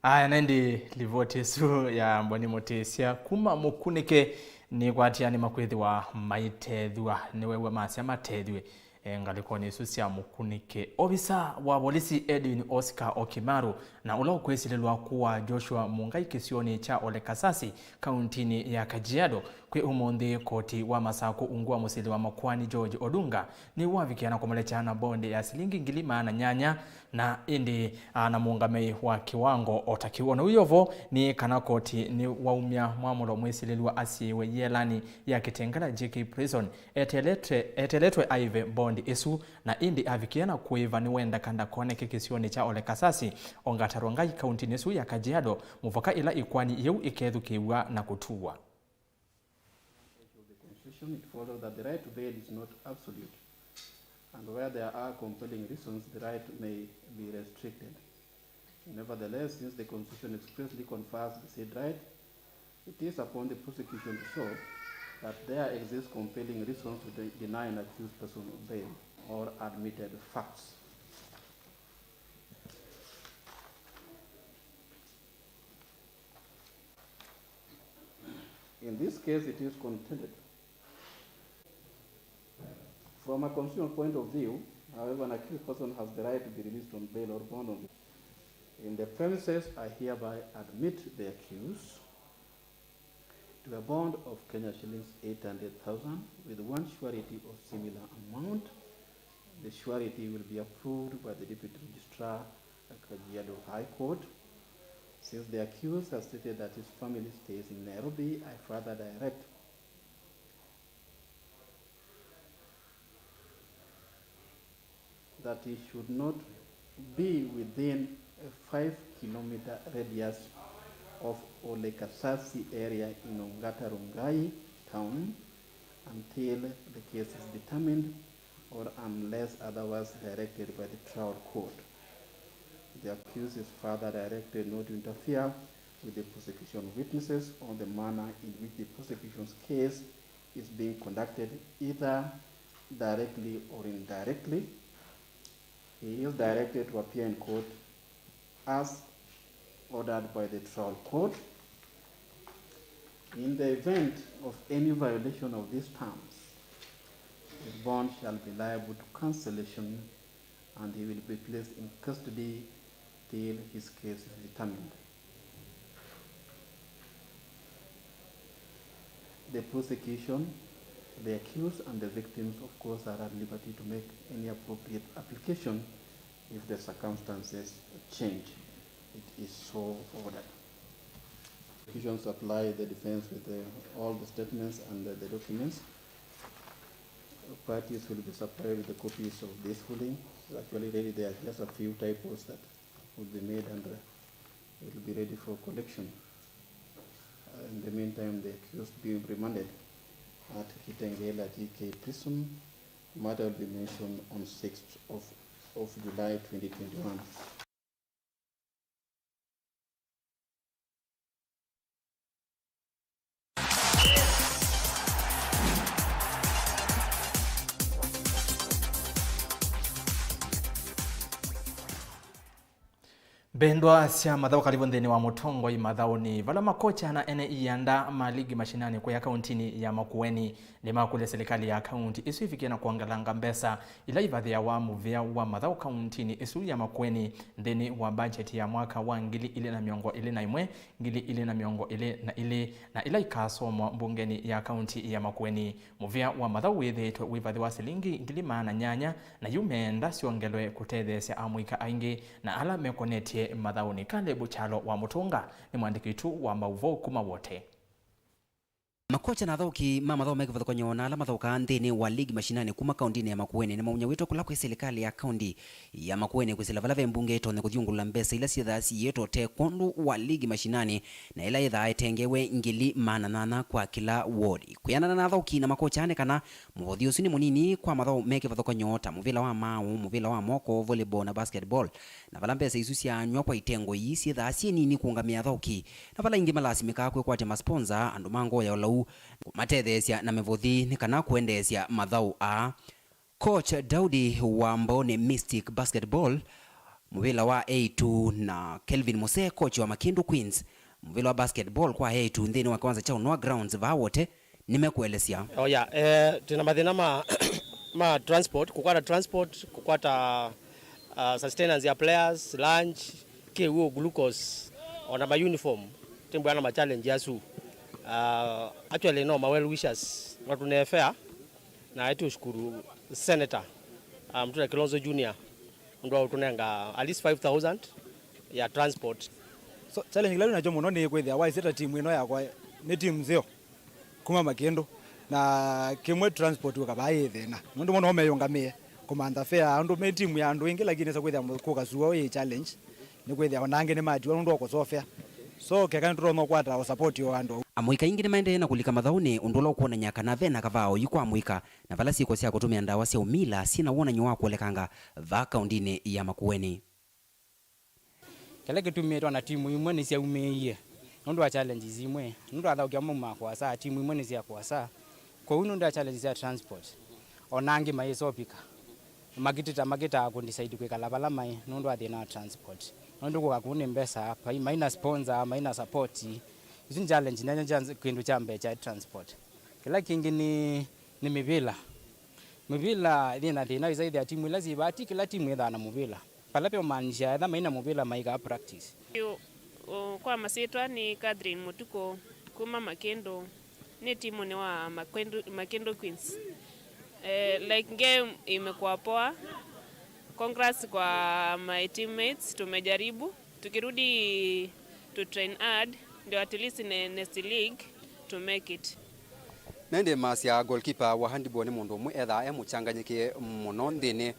Aya, na ĩndĩ livoti ĩsu ya Mboni Mũtĩsya kuma Mũkunĩke nĩkwatia nĩmakwĩthĩwa maitethw'a, nĩwew'a masya matethw'e, e, ngalĩkonĩ isu sya Mũkunĩke. Ovisa wa volisi Edwin Oscar Okimaru na ũla ũkwĩsilĩlwa kũaa Joshua Mungai kĩsionĩ kya Ole Kasasi, kauntinĩ ya Kajiado, kwĩ ũmũnthĩ koti wa Masakũ ungu wa mũsili wa makoani George Odunga nĩwavikie na kũmũlekya na bondi ya silingi ngili maana nyanya, na ĩndĩ, a, na mũũngamĩi wa kĩwango o ta kĩu. O na ũu yovo nĩ kana koti nĩwaumya mwamũlo mwĩsilĩlw'a asiĩĩwe yĩelanĩ ya Kitengela J K Prison eteletwe, eteletwe aive bondi ĩsu, na ĩndĩ avikie na kũĩva nĩwenda ndakoneke kĩsionĩ kya Ole Kasasi, o Ngata Rongai, kauntinĩ ĩsu ya Kajiado, mũvaka ĩla ĩkoani yĩu ĩkethukĩĩw'a na kũtuwa. Of the Constitution, it follows that the right to bail is not absolute, and where there are compelling reasons, the right may be restricted. Nevertheless, since the Constitution expressly confers the said right, it is upon the prosecution to show that there exist compelling reasons to de-, deny an accused person bail or admitted facts. In this case, it is contended. From a constitutional point of view, however, an accused person has the right to be released on bail or bond on. In the premises, I hereby admit the accused to a bond of Kenya shillings eight hundred thousand with one surety of similar amount. The surety will be approved by the Deputy Registrar at Kajiado High Court. Since the accused has stated that his family stays in Nairobi, I further direct that he should not be within a five kilometer radius of Ole Kasasi area in Ongata Rongai town until the case is determined or unless otherwise directed by the trial court. The accused is further directed not to interfere with the prosecution witnesses on the manner in which the prosecution's case is being conducted either directly or indirectly. He is directed to appear in court as ordered by the trial court. In the event of any violation of these terms, his bond shall be liable to cancellation and he will be placed in custody till his case is determined. The prosecution, the accused, and the victims, of course, are at liberty to make any appropriate application if the circumstances change. It is so ordered. Prosecution supply the defense with the, all the statements and the, the documents. Parties will be supplied with the copies of this ruling. It's actually ready. There are just a few typos that will be made and, uh, it will be ready for collection. Uh, in the meantime, the accused being remanded at Kitengela G K prison. Matter will be mentioned on sixth of, of July twenty twenty-one. Mbendwa sya mathaũ, kalĩvũ nthĩnĩ wa Mũtongoi Mathaũnĩ, vala makocha na ene ianda ma ligi mashinani kũya kauntinĩ ya Makueni nĩmakũlya silikalĩ ya kaunti ĩsu ĩvikie na kwongelanga mbesa ila ivathĩawa mũvĩa wa mathaũ kauntinĩ ĩsu ya Makueni nthĩnĩ wa mbajeti ya mwaka wa ngili ilĩ na mĩongo ĩlĩ na ĩmwe, ngili ilĩ na mĩongo ĩlĩ na ilĩ, na ila ikasomwa mbungenĩ ya kaunti ya Makueni. Mũvĩa wa mathaũ wĩthĩĩtwe wĩvathĩwa silingi ngili maana nyanya, na yu meenda syongelwe kũtetheesya amũika aingĩ na ala mekonetye mathaũnĩ. Caleb Kyalo wa Mũtũnga nĩ mwandĩki witũ wa maũvoo kuma Wote. Makocha na athaũki ma mathaũ me kĩvathũkany'o na ala mathaũkaa nthĩnĩ wa ligi mashinani kuma kauntinĩ ya Makueni nĩmaumya wĩto kũla kwĩ silikalĩ ya kaunti ya Makueni kwĩsĩla vala ve mbunge ĩtonye kũthyũngũlũla mbesa ila syĩthaa siyĩtwe ũtee kwondũ wa ligi mashinani, na ĩla yĩthaa ĩtengewe ngili maana nyanya kwa kĩla ward. Kwĩanana na athaũki na makocha nĩ kana mũvothi ũsu nĩ mũnini kwa mathaũ me kĩvathũkany'o ta mũvĩla wa maaũ, mũvĩla wa moko, volleyball na basketball, na vala mbesa isu syaanywa kwa itengo ii syĩthaa syĩ nini kũũngamĩa athaũki, na vala ingĩ malasimĩkaa kwĩkwatya masponsa, andũ ma ngoo ya ũlau, kũmatetheesya na mĩvothi nĩ kana kũendeesya mathaũ aa. Coach Daudi wa Mbooni Mystic Basketball, mũvĩla wa eĩtu, na Kelvin Muse, coach wa Makĩndũ Queens, mũvĩla wa basketball kwa eĩtu nthĩnĩ wa kĩwanza kya Ũnoa Grounds vaa Wote, nĩmekũelesya. Oya, eh, twĩna mathĩna ma, ma transport, kũkwata transport, kũkwata, uh, sustenance ya players, lunch, kĩw'ũ, glucose, ona ma uniform, tĩmbwa na ma challenge asu. Uh, actually, no ma well wishers, matũnee fare, na aitũshukuru Senator, uh, Mutula Kilonzo Junior, ũndũ wa ũtũnenga at least five thousand ya transport. So, challenge ĩla twĩ nakyo mũno nĩ kwĩthĩa waisye ta timu ĩno yakwa nĩ timu nzeo kuma Makĩndũ, na kĩmwe transport ũkavaa yĩ thĩna, nũndũ mũno meyũngamĩe kũmantha fare, andũ me timu ya andũ ĩngĩ, lakini nesa kwĩthĩa kũka sua yĩ challenge. Nĩkwĩthĩa ona angĩ nĩmatiwa nũndũ wa kũsofea. So, keka nĩtũtonya kũkwata o support o andũ. Amũika aingĩ nĩmaendee na kũlika mathaũnĩ, ũndũ ũla ũkwonany'a kana ve na kavaa oyu kwa amũika, na vala syĩko sya kũtũmĩa ndawa sya ũmila syĩ na wonany'o wa kũolekanga vaa kauntinĩ ya Makueni. Kĩla kĩtumĩĩtwe na timu imwe nĩsyaumĩie nũndũ wa challenges imwe, nũndũ athaũki amwe maumaa kũasa, timu imwe nĩ sya kũasa, kwoou nũndũ wa challenges sya transport, ona angĩ mayĩsopika. Makĩtĩta, makĩtaa kũ decide kwĩkala vala maĩ nũndũ wa thĩna wa transport. Nũndũ kũka kũu nĩ mbesa, vai, maina sponsor, maina support. Isu nĩ challenge nene kya kĩndũ kya mbee kya transport. Kĩla kĩngĩ nĩ, nĩ mĩvĩla. Mĩvĩla yĩ na thĩna, ĩsa ĩthĩa timu ila syĩ vaa, ti kĩla timu ĩthaa na mũvĩla. Vala ve ũmaanisha etha maina mũvĩla maikaa practice. Yu, o, kwa masyĩtwa nĩ Catherine Mũtukũ kuma Makĩndũ. Nĩ timunĩ wa Makĩndũ, Makĩndũ Queens. Eh, like, game imekuwa poa. Congrats kwa my teammates, tumejaribu. Tukirudi to train hard, ndio at least ne-, next league to make it. Na ĩndĩ masya goalkeeper wa handball nĩ mũndũ ũmwe ethaa e mũkyanganyĩkĩe mũno nthĩnĩ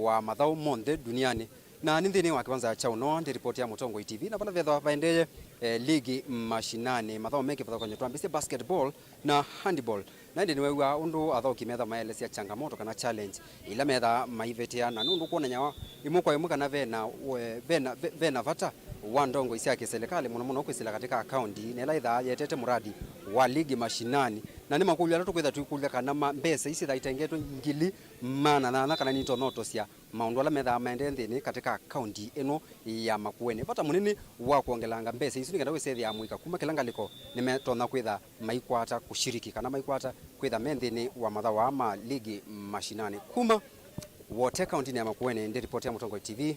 wa mathaũ monthe duniani. Na nĩ nthĩnĩ wa kĩwanza kya Ũnoa, ndĩ ripoti ya Mũtongoi T V, na vala vethwa vaendee, eh, ligi mashinani, mathaũ me kĩvathũkany'o twambĩsye basketball na handball. Na ĩndĩ nĩwew'aa ũndũ athaũki metha maelesya changamoto kana challenge ila methaa maivetera, na nũndũ kwonany'a ĩmwe kwa ĩmwe kana vena, we-, vena, ve-, vena vata wa ndongoi sya kĩsilikalĩ, mũno mũno kwĩsĩla katika kaunti, na ĩla ĩthaa yetete muradi wa ligi mashinani. Na nĩ makũlyo ala tũkwĩtha tũikũlya kana ma-, mbesa isi syĩthaa itengetwe ngili maana nyanya kana nitonya ũtosya maũndũ ala methaa maendee nthĩnĩ katika kaunti ĩno ya Makueni. Vata mũnene wa kwongelanga mbesa isu nĩ kenda wĩsethĩa amũika kuma kĩla ngalĩko nĩmetonya kwĩtha maikwata kũshiriki kana maikwata kwĩtha me nthĩnĩ wa mathaũ aa ma ligi mashinani. Kuma Wote, kauntinĩ ya Makueni, ndĩ ripoti ya Mũtongoi T V,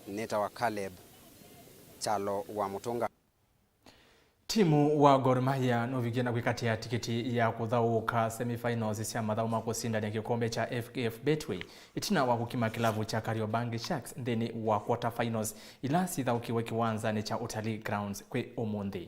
nĩtawa Caleb Kyalo wa Mũtũnga. Timu wa Gor Mahia nũvikie na kwĩkatĩa tikiti ya kũthaũũka semifinals sya mathaũ ma kũsindany'a kĩkombe kya F K F Betway, ĩtina wa kũkima kĩlavu kya Kariobangi Sharks nthĩnĩ wa quarter finals, ila sithaũkiwe kĩwanzanĩ kya Utalii Grounds kwĩ ũmũnthĩ.